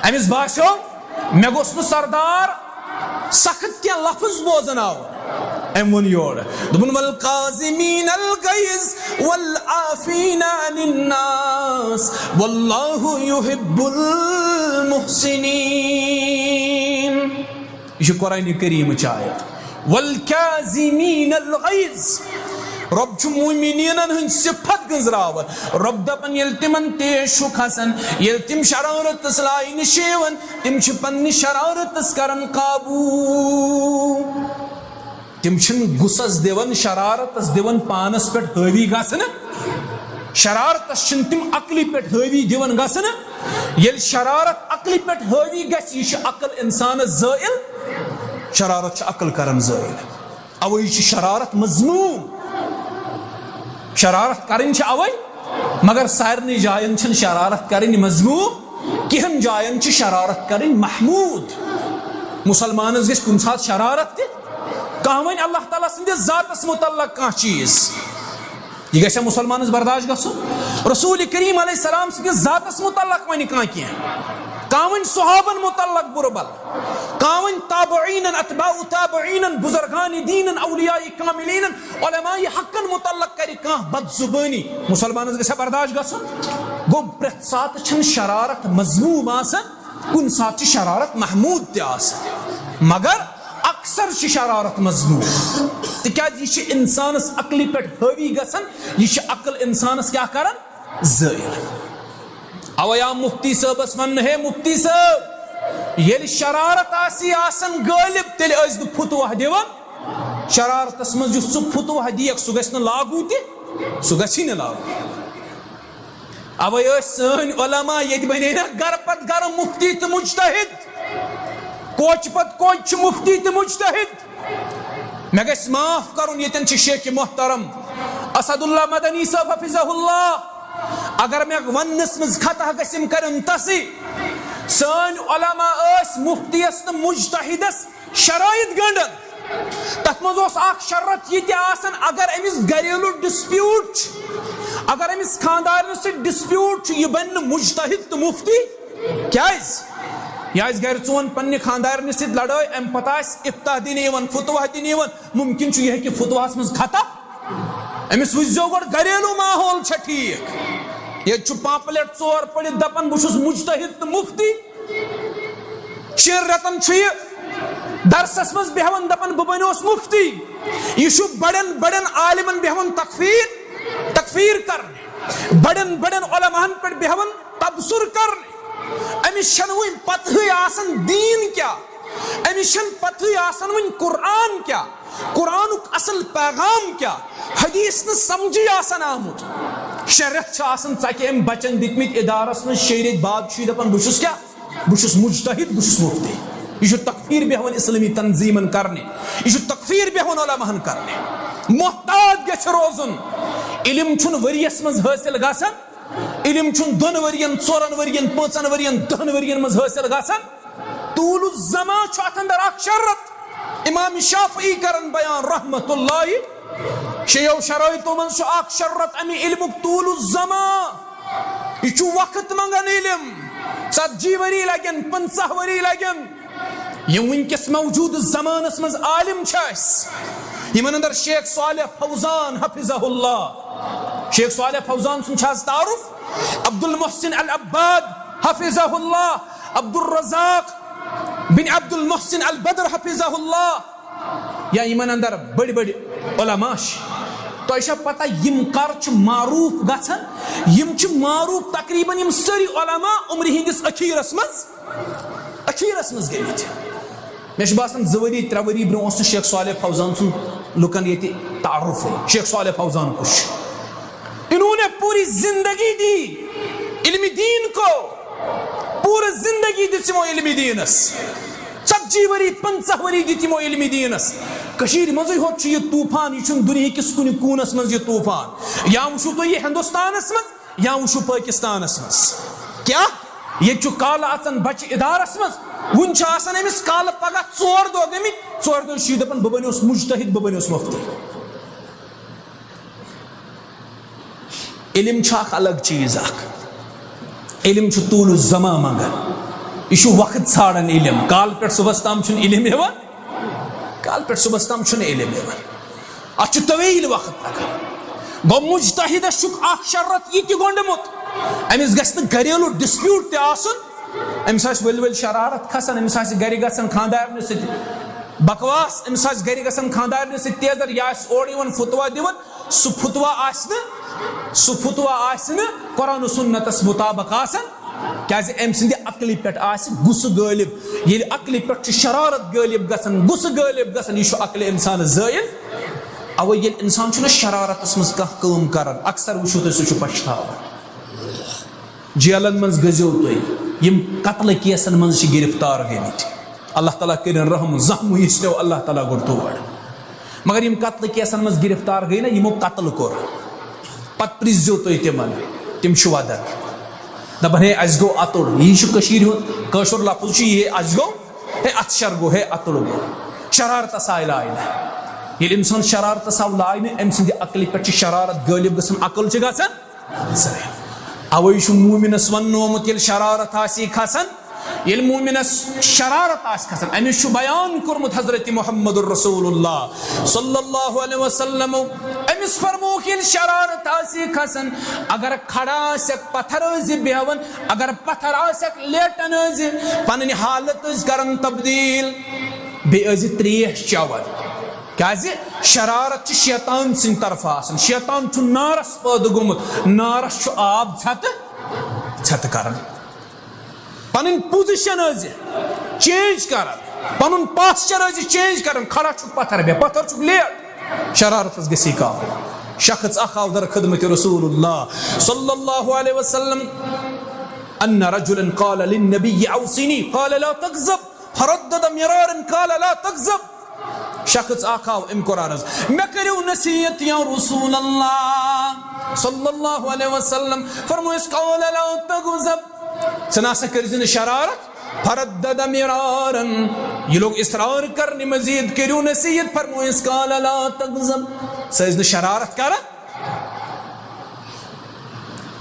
أمِس باسیو، مےٚ گوٚژھ نہٕ سردار سخت کینٛہہ لفظ بوزناوُن۔ أمۍ ووٚن یورٕ، دوٚپُن، والکاظمین الغیظ والعافین عن الناس واللہ یحب المحسنین۔ یہِ چھِ قرآن کریٖمٕچ آیت۔ والکاظمین الغیظ۔ رۄب چھُ مومنیٖنن ہٕنٛدۍ صفت گٔنٛزراوان۔ رۄب دپان، ییٚلہِ تِمن تیش چھُ کھسان، ییٚلہِ تِم شرارتس لاینہٕ چھِ یِوان، تِم چھِ پننہِ شرارتس کران قابو۔ تِم چھِنہٕ غصس دِوان، شرارتس دِوان پانس پٮ۪ٹھ حٲوی گژھنہٕ۔ شرارتس چھِنہٕ تِم عقلہِ پٮ۪ٹھ حٲوی دِوان گژھنہٕ۔ ییٚلہِ شرارت عقلہِ پٮ۪ٹھ حٲوی گژھِ، یہِ چھِ عقل انسانس زٲیِل۔ شرارت چھِ عقل کران زٲیِل۔ اوے چھِ شرارت مذموم۔ شرارت کرٕنۍ چھِ اوے، مگر سارنٕے جاین چھِنہٕ شرارت کرٕنۍ مذموم۔ کینٛہن جاین چھِ شرارت کرٕنۍ محمود۔ مسلمانس گژھِ کُنہِ ساتہٕ شرارت تہِ۔ کانٛہہ وَنہِ اللہ تعالیٰ سٕنٛدِس ذاتس متعلق کانٛہہ چیٖز، یہِ گژھِ مسلمانس برداشت گژھُن؟ رسول کریم علیہ السلام سٕنٛدِس ذاتس متعلق وَنہِ کانٛہہ کینٛہہ، کانٛہہ وَنہِ صحابن متعلق بُرٕ بل، کانٛہہ وَنہِ تابعینن، اتباع تابعینن، بزرگان دینن، اولیاء کاملینن، علماء حقن متعلق کرِ کانٛہہ بدزبٲنی، مسلمانس گژھِ برداشت گژھُن؟ گوٚو، پرٛٮ۪تھ ساتہٕ چھنہٕ شرارت مذموم آسان، کُنہِ ساتہٕ چھِ شرارت محمود تہِ آسان، مگر اکثر چھِ شرارت مذموم، تِکیازِ یہِ چھِ انسانس عقلہِ پٮ۪ٹھ حٲوی گژھان، یہِ چھِ عقل انسانس کیٛاہ کران؟ زٲیِل۔ اوے آو مفتی صٲبس وننہٕ، ہے مفتی صٲب، ییٚلہِ شرارت آسی آسان غٲلب، تیٚلہِ ٲسۍ نہٕ فتویٰ دِوان۔ شرارتس منٛز یُس ژٕ فتویٰ دِیکھ، سُہ گژھِ نہٕ لاگو تہِ، سُہ گژھی نہٕ لاگو۔ اوے ٲسۍ سٲنۍ علماء، ییٚتہِ بنے نا گرٕ پتہٕ گرٕ مفتی تہٕ مجتہد، کوچہِ پتہٕ کوچہِ چھِ مفتی تہٕ مجتہد۔ مےٚ گژھِ معاف کرُن، ییٚتٮ۪ن چھِ شیخ محترم اسد اللہ مدنی صٲب حفظہ اللہ، اگر مےٚ وننس منٛز خطا گژھِ، یِم کرن تصحیح۔ سٲنۍ علماء ٲسۍ مفتیس تہٕ مجتہدس شرائط گنڈان۔ تتھ منٛز اوس اکھ شرط یہِ تہِ آسان، اگر أمِس گریلو ڈسپیوٹ چھُ، اگر أمِس خاندارنہِ سۭتۍ ڈسپیوٹ چھُ، یہِ بنہِ نہٕ مجتہد تہٕ مفتی۔ کیازِ؟ یہِ آسہِ گرِ ژون پننہِ خاندارنہِ سۭتۍ لڑٲے، امہِ پتہٕ آسہِ افتاح دِنہِ یِوان، فتویٰ دِنہِ یِوان، ممکن چھُ یہِ ہیٚکہِ فتویٰ ہس منٛز خطا۔ أمِس وٕچھزیو گۄڈٕ گریلو ماحول چھا ٹھیٖک۔ ییٚتہِ چھُ پمپلیٹ ژور پٔرِتھ دپان، بہٕ چھُس مجتہد تہٕ مفتی۔ شیٚن رٮ۪تن چھُ یہِ درسس منٛز بیٚہوان، دپان، بہٕ بنیوس مفتی۔ یہِ چھُ بڑٮ۪ن بڑٮ۪ن عالمن بیٚہوان تکفیر، تکفیر کرنہِ، بڑٮ۪ن بڑٮ۪ن علماہن پٮ۪ٹھ بیٚہوان تبصرٕ کرنہِ۔ أمِس چھنہٕ وُنہِ پتہٕے آسان دیٖن کیٛاہ، أمِس چھنہٕ پتہٕے آسان وُنہِ قرآن کیٛاہ، قرآنُک اصل پیغام کیٛاہ، حدیث نہٕ سمجھٕے آسان آمُت۔ شےٚ رٮ۪تھ چھِ آسان ژکہِ أمۍ بچن دِتمٕتۍ ادارس منٛز، شیٚیہِ رٮ۪تۍ بعد چھُ یہِ دپان، بہٕ چھُس کیٛاہ؟ بہٕ چھُس مجتہد، بہٕ چھُس مفتی۔ یہِ چھُ تکفیر بیٚہوان اسلٲمی تنظیٖمن کرنہِ، یہِ چھُ تکفیر بیٚہوان علماہن کرنہِ۔ محتاط گژھِ روزُن۔ علم چھُنہٕ ؤریس منٛز حٲصِل گژھان، علم چھُنہٕ دۄن ؤرین، ژورن ؤرین، پانٛژن ؤرین، دہن ؤرین منٛز حٲصِل گژھان۔ طول الزمان چھُ اتھ اندر اکھ شرط۔ امام شافعی کرن بیان رحمت اللہ، شیٚیو شرٲیطو منٛز چھُ اکھ شرط امہِ علمُک طول الزمان۔ یہِ چھُ وقت منٛگان علم۔ ژتجی ؤری لگن، پنٛژاہ ؤری لگن۔ یِم وٕنکیٚس موجودٕ زمانس منٛز عالم چھِ اَسہِ، یِمن اندر شیخ صالح فوزان حفظہ اللہ، شیخ صالح فوزان سُنٛد چھُ حظ تعارف؟ عبد المحسن العباد حفظہ اللہ، عبد الرزاق بن عبد المحسن البدر حفظہ اللہ، یا یِمن اندر بٔڑۍ بٔڑۍ علماء چھِ۔ تۄہہِ چھا پتہ یِم کر چھِ معروف گژھان؟ یِم چھِ معروف تقریباً یِم سٲری علماء عمرِ ہٕنٛدِس ٲخیرس منٛز، ٲخیرس منٛز گٔمٕتۍ۔ مےٚ چھُ باسان زٕ ؤری، ترٛےٚ ؤری برونٛہہ اوس نہٕ شیخ صالح فوزان سُنٛد لُکن ییٚتہِ تعارفٕے۔ شیخ صالح فوزان کُس چھُ؟ انہوں نے پوری زندگی دی علم دین کو، پوٗرٕ زندگی دِژ یِمو علمِ دیٖنس۔ ژتجی ؤری، پنٛژاہ ؤری دِتۍ یِمو علمِ دیٖنس۔ کٔشیٖرِ منٛزٕے ہوت چھُ یہِ طوٗفان، یہِ چھُنہٕ دُنیہکِس کُنہِ کوٗنس منٛز یہِ طوٗفان۔ یا وٕچھِو تُہۍ یہِ ہندوستانس منٛز، یا وٕچھِو پٲکِستانس منٛز۔ کیٛاہ؟ ییٚتہِ چھُ کالہٕ اژان بچہِ ادارس منٛز، وُنہِ چھُ آسان أمِس کالہٕ پگاہ ژور دۄہ گٔمٕتۍ، ژورِ دۄہہِ چھُ یہِ دپان، "بہٕ بنیوس مجتہد، بہٕ بنیوس مفتی۔" علم چھُ اکھ الگ چیٖز اکھ۔ علم چھُ طول الزمان منٛگان۔ یہِ چھُ وقت ژھانڈان علم۔ کالہٕ پٮ۪ٹھ صُبحس تام چھُنہٕ علم یِوان۔ کالہٕ پٮ۪ٹھ صُبحس تام چھُنہٕ علم یِوان۔ اتھ چھُ طویل وقت لگان۔ گوٚو مجتہدس چھُکھ اکھ شرط یہِ تہِ گۄنڈمُت، أمِس گژھِ نہٕ گریلو dispute تہِ آسُن۔ أمِس آسہِ ؤلۍ ؤلۍ شرارت کھسان، أمِس آسہِ گرِ گژھان خانٛدارنہِ سۭتۍ بکواس، أمِس آسہِ گرِ گژھان خانٛدارنہِ سۭتۍ تیزر، یا آسہِ اورٕ یِوان فتوا دِوان، سُہ فتوا آسہِ نہٕ، سُہ فتوا آسہِ نہٕ قرآن و سنتس مطابق آسان، کیازِ أمۍ سٕنٛدِ عقلہِ پٮ۪ٹھ آسہِ غصہٕ غٲلب۔ ییٚلہِ عقلہِ پٮ۪ٹھ چھُ شرارت غٲلب گژھان، غصہٕ غٲلب گژھان، یہِ چھُ عقلہِ انسانس زٲیِل۔ اوے ییٚلہِ انسان چھُنہٕ شرارتس منٛز کانٛہہ کٲم کران، اکثر وٕچھِو تُہۍ، سُہ چھُ پچھتاوان۔ جیلن منٛز گٔژھِو تُہۍ، یِم قتلہٕ کیسن منٛز چھِ گرفتار گٔمٕتۍ۔ اللہ تعالیٰ کٔرِن رحم، زانٛہہ مہٕ یژھنو اللہ تعالیٰ گوٚو تور۔ مگر یِم قتلہٕ کیسن منٛز گرفتار گٔے نا، یِمو قتل کوٚر، پتہٕ پرٛژھزیو تُہۍ تِمن، تِم چھِ ودان۔ دپان، "ہے، اسہِ گوٚو اتُر۔" یی چھُ کٔشیٖرِ ہُنٛد کٲشُر لفظ چھُ یہِ، "ہے، اسہِ گوٚو، ہے، اتھٕ شر گوٚو، ہے، اتُر گوٚو۔" شرارتس آیہِ لاینہٕ۔ ییٚلہِ انسان شرارتس آو لاینہٕ، أمۍ سٕنٛدِ عقلہِ پٮ۪ٹھ چھِ شرارت غٲلب گژھان، عقل چھِ گژھان۔ اوے چھُ مومنس وننومُت، ییٚلہِ شرارت آسی کھسان، ییٚلہِ مومنس شرارت آسہِ کھسان، أمِس چھُ بیان کوٚرمُت حضرت محمد رسول اللہ صلی اللہ علیہ وسلم، أمِس فرمووُکھ، ییٚلہِ شرارت آسی کھسان، اگر کھڑا آسٮ۪کھ، پتھر ٲسۍ زِ بیہوان، اگر پتھر آسٮ۪کھ، لیٹان ٲسۍ زِ، پنٕنۍ حالت ٲسۍ کران تبدیل، بیٚیہِ ٲسۍ زِ تریش چٮ۪وان۔ کیازِ؟ شرارت چھِ شیطان سٕنٛدِ طرفہٕ آسان۔ شیطان چھُ نارس پٲدٕ گوٚمُت، نارس چھُ آب ژھٮ۪تہٕ ژھٮ۪تہٕ کران۔ پنٕنۍ position ٲسۍ زِ change کران، پنُن posture ٲسۍ زِ change کران۔ کھڑا چھُکھ پتھر، بیٚہہ پتھر چھُکھ لیٹ۔ شرارتس گژھی قابو۔ شخص اکھ آو در خدمت رسول اللہ صلی اللہ علیہ وسلم۔ ان رجلا قال للنبی اوصنی، قال لا تغضب، فردد مرارا، قال لا تغضب۔ شخص اکھ آو، أمۍ کوٚر عرض، "مےٚ کٔرِو نصیحت یا رسول اللہ صلی اللہ علیہ وسلم۔" فرمووُس، "قال لا تغضب، ژٕ نہ سا کٔرۍ زِ نہٕ شرارت۔" فردد مرارا، یہِ لوٚگ اصرار کرنہِ مزید، "کٔرِو نصیحت۔" فرمووُس، "قال لا تغضب، ژٕ ٲسۍ نہٕ شرارت کران۔"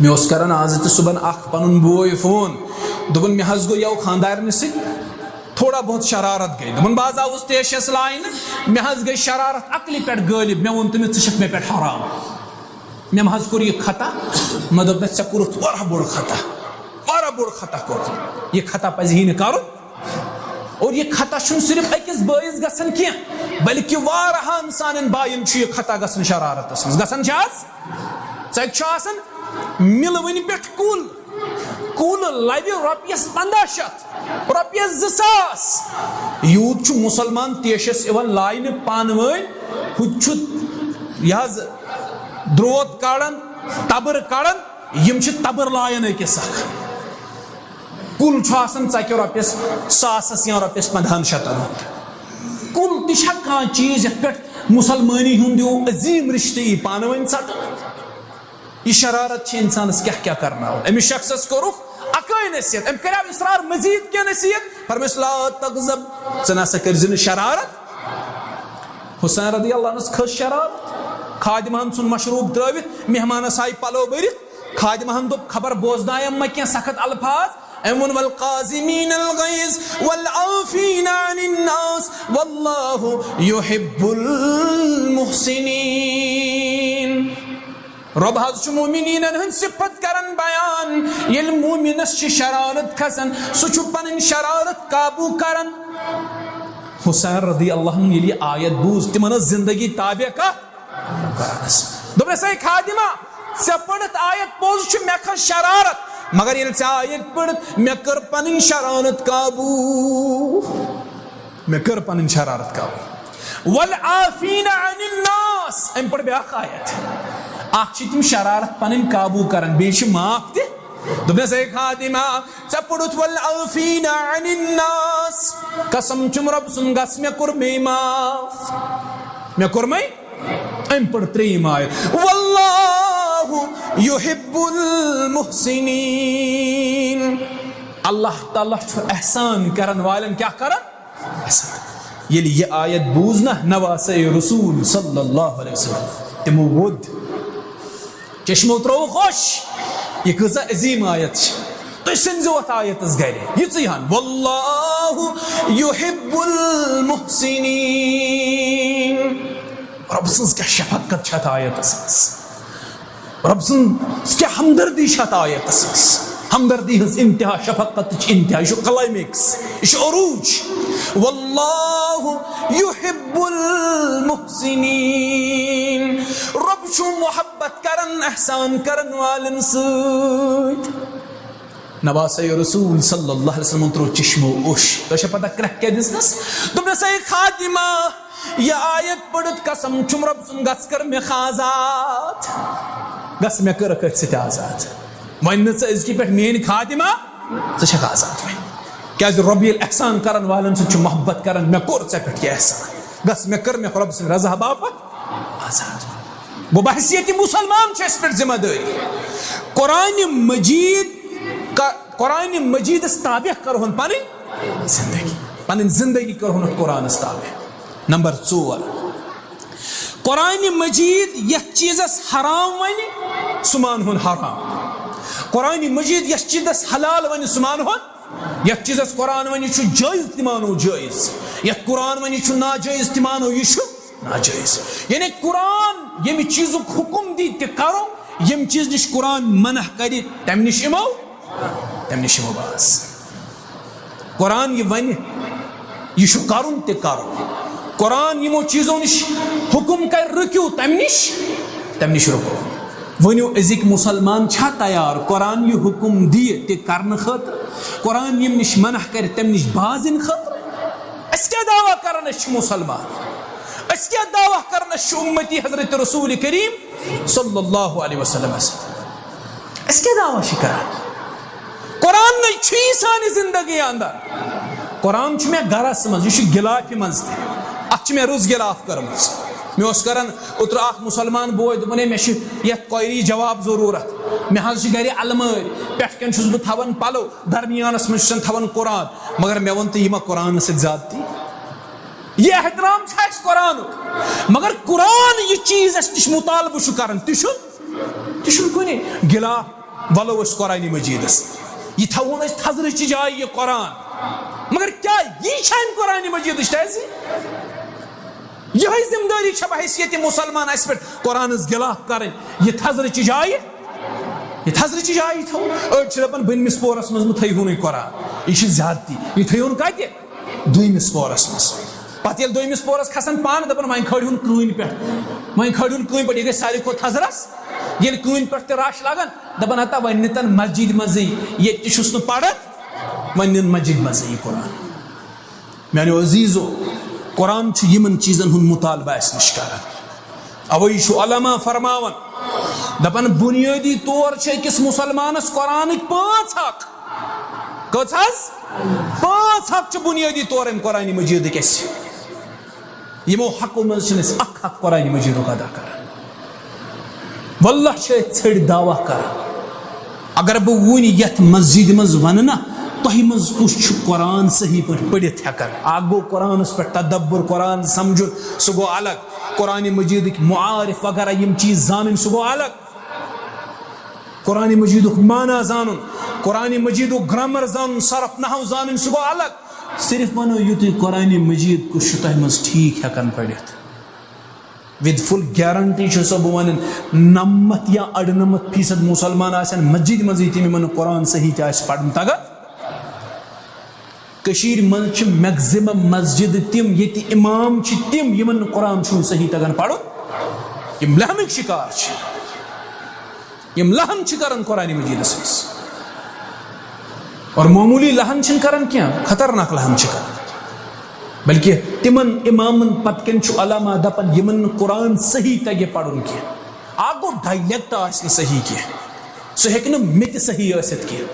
مےٚ اوس کران آز تہِ صُبحن اکھ پنُن بوے فون، دوٚپُن، "مےٚ حظ گوٚو یَوٕ خانٛدارنہِ سۭتۍ تھوڑا بہت شرارت گٔے۔" دوٚپُن، "بہٕ حظ آوُس تیشس لاینہٕ، مےٚ حظ گٔے شرارت عقلہِ پٮ۪ٹھ غٲلب، مےٚ ووٚن تٔمِس، ژٕ چھَکھ مےٚ پٮ۪ٹھ حرام۔ مےٚ ما حظ کوٚر یہِ خطا؟" مےٚ دوٚپ، "مےٚ ژےٚ کوٚرُتھ واریاہ بوٚڑ خطا، واریاہ بوٚڑ خطا کوٚرُتھ۔ یہِ خطا پزِ ہے نہٕ کرُن۔ اور یہِ خطا چھُنہٕ صرف أکِس بٲیِس گژھان کینٛہہ، بلکہِ واریاہن سانٮ۪ن باین چھُ یہِ خطا گژھان شرارتس منٛز۔ گژھان چھِ حظ؟ ژٕ چھُ آسان مِلوٕنۍ پٮ۪ٹھ کُل، کُل لوِ رۄپیس پنٛداہ شیٚتھ، رۄپیس زٕ ساس۔ یوٗت چھُ مُسلمان تیشس یِوان لاینہٕ پانہٕ ؤنۍ، ہُہ تہِ چھُ یہِ حظ درود کڑان، تبٕر کڑان، یِم چھِ تبٕر لاین أکِس اکھ۔ کُل چھُ آسان ژکہِ رۄپیس ساسس یا رۄپیس پنٛدہن شیٚتن ہُنٛد۔ کُل تہِ چھا کانٛہہ چیٖز یتھ پٮ۪ٹھ مُسلمٲنی ہُنٛد ہیوٗ عظیٖم رشتہٕ یی پانہٕ ؤنۍ ژٹنہٕ؟ یہِ شرارت چھِ انسانس کیٛاہ کیٛاہ کرناوان۔ أمِس شخصس کوٚرُکھ اکٲے نصیحت، أمۍ کریو اصرار مزید کینٛہہ نصیحت، فرمٲیس، "لا تغضب، ژٕ نہ سا کٔرۍ زِ نہٕ شرارت۔" حسین رضی اللہ عنہس کھٔژ شرارت۔ خادمہن ژھُن مشروب ترٲوِتھ، مہمانس آیہِ پلو بٔرِتھ۔ خادمہن دوٚپ، خبر بوزنایم ما کینٛہہ سخت الفاظ؟ أمۍ ووٚن، "والکاظمین الغیظ والعافین عن الناس واللہ یحب المحسنین۔" رۄب حظ چھُ مومنیٖنن ہٕنٛز صفت کران بیان۔ ییٚلہِ مومنس چھِ شرارت کھسان، سُہ چھُ پنٕنۍ شرارت قابو کران۔ حسین رضی اللہ عنہ ییٚلہِ یہِ آیت بوٗز، تِمن ٲس زندگی تابع کتھ؟ قرآنس۔ دوٚپنس، "اے خادمہ، ژےٚ پٔرٕتھ آیت پوٚز چھُ، مےٚ کھٔژ شرارت، مگر ییٚلہِ ژےٚ آیت پٔرٕتھ، مےٚ کٔر پنٕنۍ شرارت قابو۔ مےٚ کٔر پنٕنۍ شرارت قابو۔" والعافین عن الناس۔ أمۍ پٔر بیٛاکھ آیت۔ اکھ چھِ تِم شرارت پنٕنۍ قابو کران، بیٚیہِ چھِ معاف تہِ۔ دوٚپنس، "اے خادمہ، ژےٚ پوٚرُتھ والعافین عن الناس۔ قسم چھُم رۄب سُنٛد، گژھ، مےٚ کوٚر مے معاف۔ مےٚ کوٚر مے۔" أمۍ پٔر ترٛیٚیِم آیت، "واللہ یحب المحسنین۔" اللہ تعالیٰ چھُ احسان کرن والٮ۪ن کیٛاہ کران؟ احسان۔ ییٚلہِ یہِ آیت بوٗز نہ نواسے رسول صلی اللہ علیہ وسلم، تِمو ووٚد۔ چشمو ترٛوو خوش، یہِ کۭژاہ عظیٖم آیت چھِ۔ تُہۍ سٔنزِو اَتھ آیتس گرِ، یِژٕے ہن، "واللہ یحب المحسنین۔" رۄب سٕنٛز کیٛاہ شفقت چھِ اَتھ آیتس منٛز، رۄب سٕنٛز کیٛاہ ہمدردی چھِ اَتھ آیتس منٛز۔ ہمدردی ہٕنٛز انتہا، شفقتٕچ انتہا، یہِ چھُ climax، یہِ چھُ عروج۔ "واللہ یحب المحسنین۔" رۄب چھُ محبت کران احسان کرن والٮ۪ن سۭتۍ۔ نواسے رسول صلی اللہ علیہ وسلم ترٛوو چشمو اوٚش۔ تۄہہِ چھا پتہ کرٛٮ۪کھ کیٛاہ دِژنس؟ دوٚپنس، "اے خادمہ، یہِ آیت پٔرِتھ قسم چھُم رۄب سُنٛد، گژھ کر مےٚ آزاد۔ گژھ، مےٚ کٔرٕکھ أتھۍ سۭتۍ آزاد۔ وۄنۍ نہٕ ژٕ أزکہِ پٮ۪ٹھ میٲنۍ خادمہ، ژٕ چھکھ آزاد وۄنۍ۔" کیٛازِ رۄب ییٚلہِ احسان کرن والٮ۪ن سۭتۍ چھُ محبت کران، "مےٚ کوٚر ژےٚ پٮ۪ٹھ یہِ احسان، گژھ، مےٚ کٔر مےٚ رۄب سٕنٛدِ رضا باپتھ آزاد۔" گوٚو، بحیثیت مسلمان چھِ اَسہِ پٮ۪ٹھ ذمہ دٲری۔ قرآن مجید کا-، قرآن مجیدس تابع کرہون پنٕنۍ زندگی، پنٕنۍ زندگی کرہون اَتھ قرآنس تابع۔ نمبر ژور، قرآن مجید یتھ چیزس حرام ونہِ، سُہ مانہون حرام۔ قرآن مجید یتھ چیزس حلال ونہِ، سُہ مانہون۔ یتھ چیزس قرآن ونہِ چھُ جٲیز، تہِ مانو جٲیز۔ یتھ قرآن ونہِ چھُ ناجٲیز، تہِ مانو یہِ چھُ ناجٲیز۔ یعنی قرآن ییٚمہِ چیزُک حکم دی، تہِ کرو۔ ییٚمہِ چیز نِش قرآن منع کرِ، تمہِ نِش یِمو، تمہِ نِش یِمو باز۔ قرآن یہِ ونہِ، یہِ چھُ کرُن، تہِ کرو۔ قرآن یِمو چیزو نِش حکم کرِ، رُکِو، تمہِ نِش، تمہِ نِش رُکو۔ ؤنِو، أزِکۍ مسلمان چھا تیار قرآن یہِ حکم دِیہِ تہِ کرنہٕ خٲطرٕ؟ قرآن ییٚمہِ نِش منع کرِ، تمہِ نِش بازِنہٕ خٲطرٕ؟ أسۍ کیٛاہ دعویٰ کران، أسۍ چھِ مسلمان؟ أسۍ کیٛاہ دعویٰ کران، أسۍ چھِ اُمتی حضرت رسول کریم صلی اللہ علیہ وسلم؟ أسۍ کیٛاہ دعویٰ چھِ کران؟ قرآن نَے چھُ یی سانہِ زندگی اندر۔ قرآن چھُ مےٚ گرس منٛز، یہِ چھُ غلافہِ منٛز تہِ۔ اتھ چھِ مےٚ رٕژ غلاف کٔرمٕژ۔ مےٚ اوس کران اوترٕ اکھ مسلمان بوے، دوٚپُن، "ہے، مےٚ چھِ یتھ کۄیری جواب ضروٗرت۔ مےٚ حظ چھِ گرِ المٲرۍ، پٮ۪ٹھ کَنۍ چھُس بہٕ تھاوان پلو، درمیانس منٛز چھُسن تھاوان قرآن۔" مگر مےٚ ووٚن، "تہٕ یہِ ما قرآنس سۭتۍ زیادتی؟ یہِ احترام چھُ اَسہِ قرآنُک، مگر قرآن یہِ چیٖز اَسہِ نِش مطالبہٕ چھُ کران، تہِ چھُنہٕ، تہِ چھُنہٕ کُنہِ۔ غلاف ولو أسۍ قرآن مجیدس، یہِ تھاوون أسۍ تھزرٕچہِ جایہِ یہِ قرآن، مگر کیٛاہ یی چھا اَمہِ قرآن مجیدٕچ تہذیٖب؟ یِہوٚے ذمہٕ دٲری چھا بحیثیت مسلمان اَسہِ پٮ۪ٹھ قرآنس غلاف کرٕنۍ، یہِ تھزرٕچہِ جایہِ، یہِ تھزرٕچہِ جایہِ تھاوو؟ أڑۍ چھِ دپان، بٔنمِس پورس منٛز مہٕ تھٲیہونٕے قرآن، یہِ چھِ زیادتی، یہِ تھٲیہون کتہِ؟ دوٚیمِس پورس منٛز۔ پتہٕ ییٚلہِ دوٚیمِس پورس کھسان پانہٕ، دپان، وۄنۍ کھٲلِہون کٲنۍ پٮ۪ٹھ، وۄنۍ کھٲلِہون کٲنۍ پٮ۪ٹھ، یہِ گژھِ ساروی کھۄتہٕ تھزرس۔ ییٚلہِ کٲنۍ پٮ۪ٹھ تہِ رش لگان، دپان، ہتا وۄنۍ نِتن مسجدِ منٛزٕے، ییٚتہِ تہِ چھُس نہٕ پران، وۄنۍ نِن مسجدِ منٛزٕے یہِ قرآن۔ میانیو عزیزو، قرآن چھُ یِمن چیزن ہُنٛد مطالبہٕ اسہِ نِش کران۔ اوے چھُ علماء فرماوان، دپان، بنیٲدی طور چھِ أکِس مسلمانس قرآنٕکۍ پانٛژھ حق۔ کٔژ حظ؟ پانٛژھ حق چھِ بنیٲدی طور امہِ قرآن مجیدٕکۍ اسہِ۔ یِمو حقو منٛز چھِنہٕ أسۍ اکھ حق قرآن مجیدُک ادا کران۔ واللہ چھِ أسۍ ژھٔرۍ دعویٰ کران۔ اگر بہٕ وُنہِ یتھ مسجدِ منٛز ونہٕ نا، تۄہہِ منٛز کُس چھُ قرآن صحیح پٲٹھۍ پٔرِتھ ہٮ۪کان؟ اکھ گوٚو قرآنس پٮ۪ٹھ تدبر، قرآن سمجھُن، سُہ گوٚو الگ۔ قرآن مجیدٕکۍ معارف وغیرہ یِم چیٖز زانٕنۍ، سُہ گوٚو الگ۔ قرآن مجیدُک معنی زانُن، قرآن مجیدُک گرامر زانُن، صرف نحو زانٕنۍ، سُہ گوٚو الگ۔ صرف ونو یُتُے قرآن مجید کُس چھُ تۄہہِ منٛز ٹھیٖک ہٮ۪کان پٔرِتھ۔ With full guarantee چھُسو بہٕ ونان، نَمَتھ یا اَڑٕنَمَتھ فیصد مسلمان آسن مسجد منٛزٕے تِم، یِمن نہٕ قرآن صحیح تہِ آسہِ پرُن تگان۔ کٔشیٖرِ منٛز چھِ maximum مسجدٕ تِم، ییٚتہِ امام چھِ تِم، یِمن نہٕ قرآن چھُنہٕ صحیح تگان پرُن۔ یِم لہنٕکۍ شکار چھِ، یِم لہن چھِ کران قرآن مجیدس منٛز۔ اور معموٗلی لہن چھِنہٕ کران کینٛہہ، خطرناک لہن چھِ کران۔ بلکہِ تِمن امامن پتہٕ کٮ۪ن چھُ علامہ دپان، یِمن نہٕ قرآن صحیح تگہِ پرُن کینٛہہ۔ اکھ گوٚو dialect آسہِ نہٕ صحیح کینٛہہ، سُہ ہیٚکہِ نہٕ مےٚ تہِ صحیح ٲسِتھ کینٛہہ۔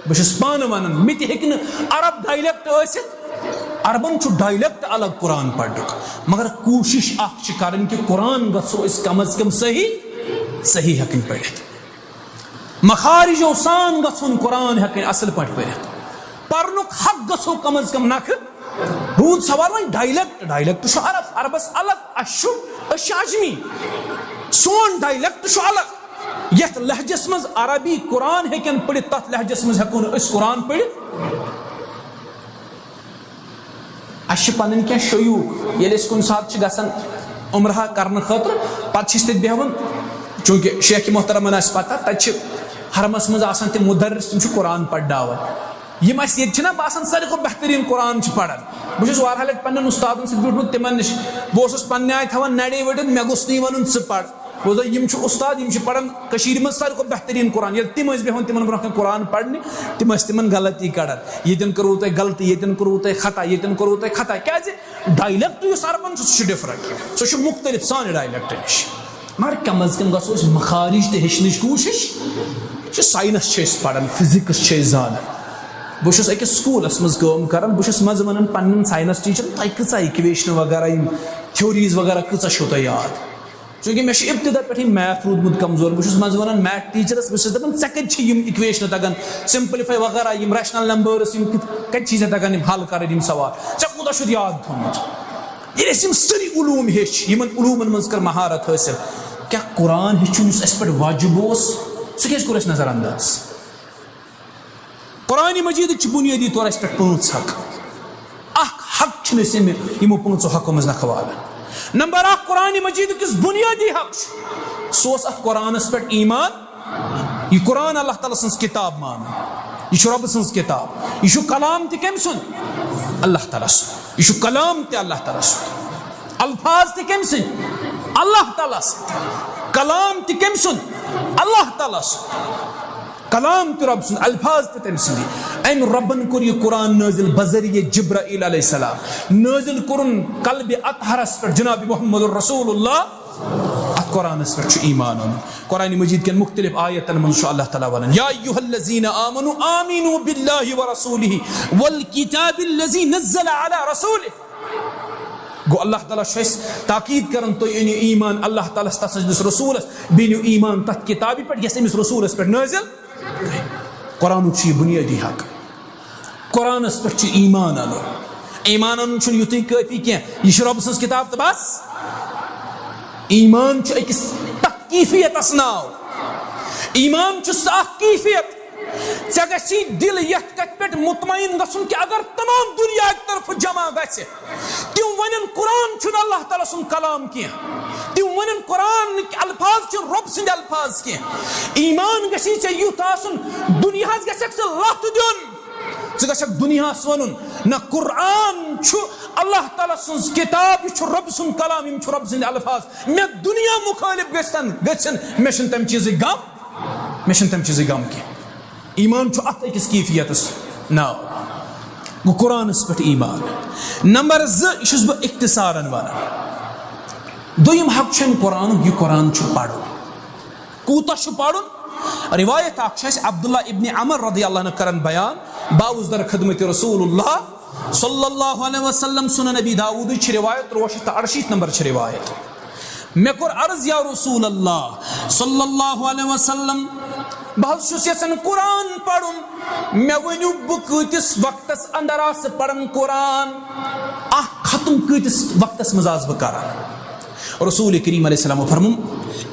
بہٕ چھُس پانہٕ ونان، مےٚ تہِ ہیٚکہِ نہٕ عرب dialect ٲسِتھ۔ عربن چھُ dialect الگ قرآن پرنُک، مگر کوٗشش اکھ چھِ کرٕنۍ کہِ قرآن گژھو أسۍ کم از کم صحیح، صحیح ہیٚکٕنۍ پٔرِتھ۔ مخارجو سان گژھُن قرآن ہیٚکٕنۍ اصل پٲٹھۍ پٔرِتھ۔ پرنُک حق گژھو کم از کم نکھٕ۔ روٗد سوال وۄنۍ dialect، dialect چھُ عرب، عربس الگ، اسہِ چھُ، أسۍ چھِ عجمی، سون dialect چھُ الگ۔ یتھ لہجس منٛز عربی قرآن ہیٚکن پٔرِتھ، تتھ لہجس منٛز ہیٚکو نہٕ أسۍ قرآن پٔرِتھ۔ اسہِ چھِ پنٕنۍ کینٛہہ شیوٗخ، ییٚلہِ أسۍ کُنہِ ساتہٕ چھِ گژھان عمرہ کرنہٕ خٲطرٕ، پتہٕ چھِ أسۍ تتہِ بیٚہوان، چوٗنٛکہِ شیخ محترمن آسہِ پتہ، تتہِ چھِ حرمس منٛز آسان تِم مُدرِس، تِم چھِ قرآن پرناوان۔ یِم اَسہِ ییٚتہِ چھِنہ باسان ساروی کھۄتہٕ بہتریٖن قرآن چھِ پران۔ بہٕ چھُس واریاہ لٹہِ پننٮ۪ن اُستادن سۭتۍ بیوٗٹھمُت، تِمن نِش۔ بہٕ اوسُس پننہِ آیہِ تھاوان نرِ وٕڑِتھ، مےٚ گوٚژھ نہٕ یہِ وَنُن ژٕ پر۔ بوزو، یِم چھِ اُستاد، یِم چھِ پران کٔشیٖرِ منٛز ساروی کھۄتہٕ بہتریٖن قرآن۔ ییٚلہِ تِم ٲسۍ بیٚہوان تِمن برونٛہہ کنہِ قرآن پرنہِ، تِم ٲسۍ تِمن غلطی کڑان۔ ییٚتٮ۪ن کٔروٕ تۄہہِ غلطی، ییٚتٮ۪ن کٔروٕ تۄہہِ خطا، ییٚتٮ۪ن کٔروٕ تۄہہِ خطا۔ کیازِ؟ Dialect یُس عربن چھُ، سُہ چھُ different، سُہ چھُ مُختٔلِف سانہِ dialect نِش۔ مگر کم از کم گژھو أسۍ مخارج تہِ ہیٚچھنٕچ کوٗشِش۔ یہِ چھُ science چھِ أسۍ پران، physics چھِ أسۍ زانان۔ بہٕ چھُس أکِس سکوٗلس منٛز کٲم کران، بہٕ چھُس منٛزٕ ونان پننٮ۪ن science teacherن، تۄہہِ کۭژاہ equation وغیرہ، یِم theories وغیرہ کۭژاہ چھو تۄہہِ یاد؟ چوٗنٛکہِ مےٚ چھُ ابتدا پٮ۪ٹھٕے math روٗدمُت کمزور، بہٕ چھُس منٛزٕ ونان math teacherس، بہٕ چھُس دپان، ژےٚ کتہِ چھِ یِم equation تگان، simplify وغیرہ، یِم rational numbers، یِم کِتھ، کتہِ چھِ ژےٚ تگان یِم حل کرٕنۍ یِم سوال؟ ژےٚ کوٗتاہ چھُتھ یاد تھوٚمُت؟ ییٚلہِ أسۍ یِم سٲری علوٗم ہیٚچھ، یِمن علوٗمن منٛز کٔر مہارت حٲصِل، کیٛاہ قرآن ہیٚچھُن یُس اَسہِ پٮ۪ٹھ واجب اوس، سُہ کیٛازِ کوٚر اَسہِ نظر انداز؟ قرآن مجیدٕکۍ چھِ بُنیٲدی طور اَسہِ پٮ۪ٹھ پانٛژھ حق۔ اکھ حق چھِنہٕ أسۍ یِمو پانٛژو حقو منٛز نکھٕ والان۔ نمبر اکھ، قرآن مجیدُک یُس بُنیٲدی حق چھُ، سُہ اوس اَتھ قرآنس پٮ۪ٹھ ایمان۔ یہِ قرآن اللہ تعالیٰ سٕنٛز کِتاب مانُن۔ یہِ چھُ رۄبہٕ سٕنٛز کِتاب۔ یہِ چھُ کلام تہِ کٔمۍ سُنٛد؟ اللہ تعالیٰ سُنٛد۔ یہِ چھُ کلام تہِ اللہ تعالیٰ سُنٛد۔ الفاظ تہِ کٔمۍ سٕنٛدۍ؟ اللہ تعالیٰ سٕنٛدۍ۔ کلام تہِ کٔمۍ سُنٛد؟ اللہ تعالیٰ سُنٛد۔ کلام تہِ رۄب سُنٛد، الفاظ تہِ تٔمۍ سٕنٛدی۔ أمۍ رۄبن کوٚر یہِ قرآن نٲزِل بذریعہ جبرائیل علیہ السلام۔ نٲزِل کوٚرُن قلبِ اطہرس پٮ۪ٹھ جناب محمد رسول اللہ۔ اتھ قرآنس پٮ۪ٹھ چھُ ایمان اَنُن۔ قرآن مجید کٮ۪ن مختلف آیتن منٛز چھُ اللہ تعالیٰ ونان، یا ایھا الذین آمنوا آمنوا باللہ ورسولہ والکتاب الذی نزل علی رسولہ۔ گوٚو، اللہ تعالیٰ چھُ اَسہِ تاکید کران، تُہۍ أنِو ایمان اللہ تعالیٰ ہس، تس سٕنٛدِس رسولس، بیٚیہِ أنِو ایمان تتھ کتابہِ پٮ۪ٹھ یۄس أمِس رسولس پٮ۪ٹھ نٲزِل۔ قرآنُک چھُ یہِ بُنیٲدی حق۔ قرآنس پٮ۪ٹھ چھُ ایمان اَنُن۔ ایمان اَنُن چھُنہٕ یُتُے کٲفی کینٛہہ، یہِ چھِ رۄب سٕنٛز کِتاب تہٕ بس۔ ایمان چھُ أکِس، تتھ کیفیتس ناو۔ ایمان چھُ سُہ اکھ کیفیت، ژےٚ گژھی دِل یتھ کتھِ پٮ۪ٹھ مطمئن گژھُن کہِ اگر تمام دُنیاہٕکۍ طرفہٕ جمع گژھِ، تِم ونن قرآن چھُنہٕ اللہ تعالیٰ سُنٛد کلام کینٛہہ، تِم ونن قرآن الفاظ چھِ رۄب سٕنٛدۍ الفاظ کینٛہہ۔ ایمان گژھی ژےٚ یُتھ آسُن، دُنیاہس گژھکھ ژٕ لتھ دیُن، ژٕ گژھکھ دُنیاہس ونُن، نہ، قرآن چھُ اللہ تعالیٰ سٕنٛز کِتاب، یہِ چھُ رۄب سُنٛد کلام، یِم چھِ رۄب سٕنٛدۍ الفاظ۔ مےٚ دُنیا مُخٲلف گژھن، گژھن، مےٚ چھُنہٕ تمہِ چیٖزٕکۍ غم، مےٚ چھُنہٕ تمہِ چیٖزٕکۍ غم کینٛہہ۔ ایمان چھُ اتھ أکِس کیفیتس ناو۔ گوٚو قرآنس پٮ۪ٹھ ایمان۔ نمبر زٕ، یہِ چھُس بہٕ اختصارن ونان۔ دوٚیِم حق چھُ اَمہِ قرآنُک، یہِ قرآن چھُ پرُن۔ کوٗتاہ چھُ پرُن؟ روایت اکھ چھُ اَسہِ عبداللہ ابن عمر رضی اللہ عنہ کران بیان، باوُس در خدمت رسول اللہ صلی اللہ علیہ وسلم، سنن ابی داؤدٕچ چھِ روایت، تُرٛواہ شیٚتھ تہٕ اَرشیٖتھ نمبر چھِ روایت۔ مےٚ کوٚر عرض، یا رسول اللہ صلی اللہ علیہ وسلم، بہٕ حظ چھُس یژھان قرآن پرُن، مےٚ ؤنِو بہٕ کۭتِس وقتس اندر آسہٕ پران قرآن؟ اکھ ختم کۭتِس وقتس منٛز آسہٕ بہٕ کران؟ رسول کریم علیہ السلام فرمون،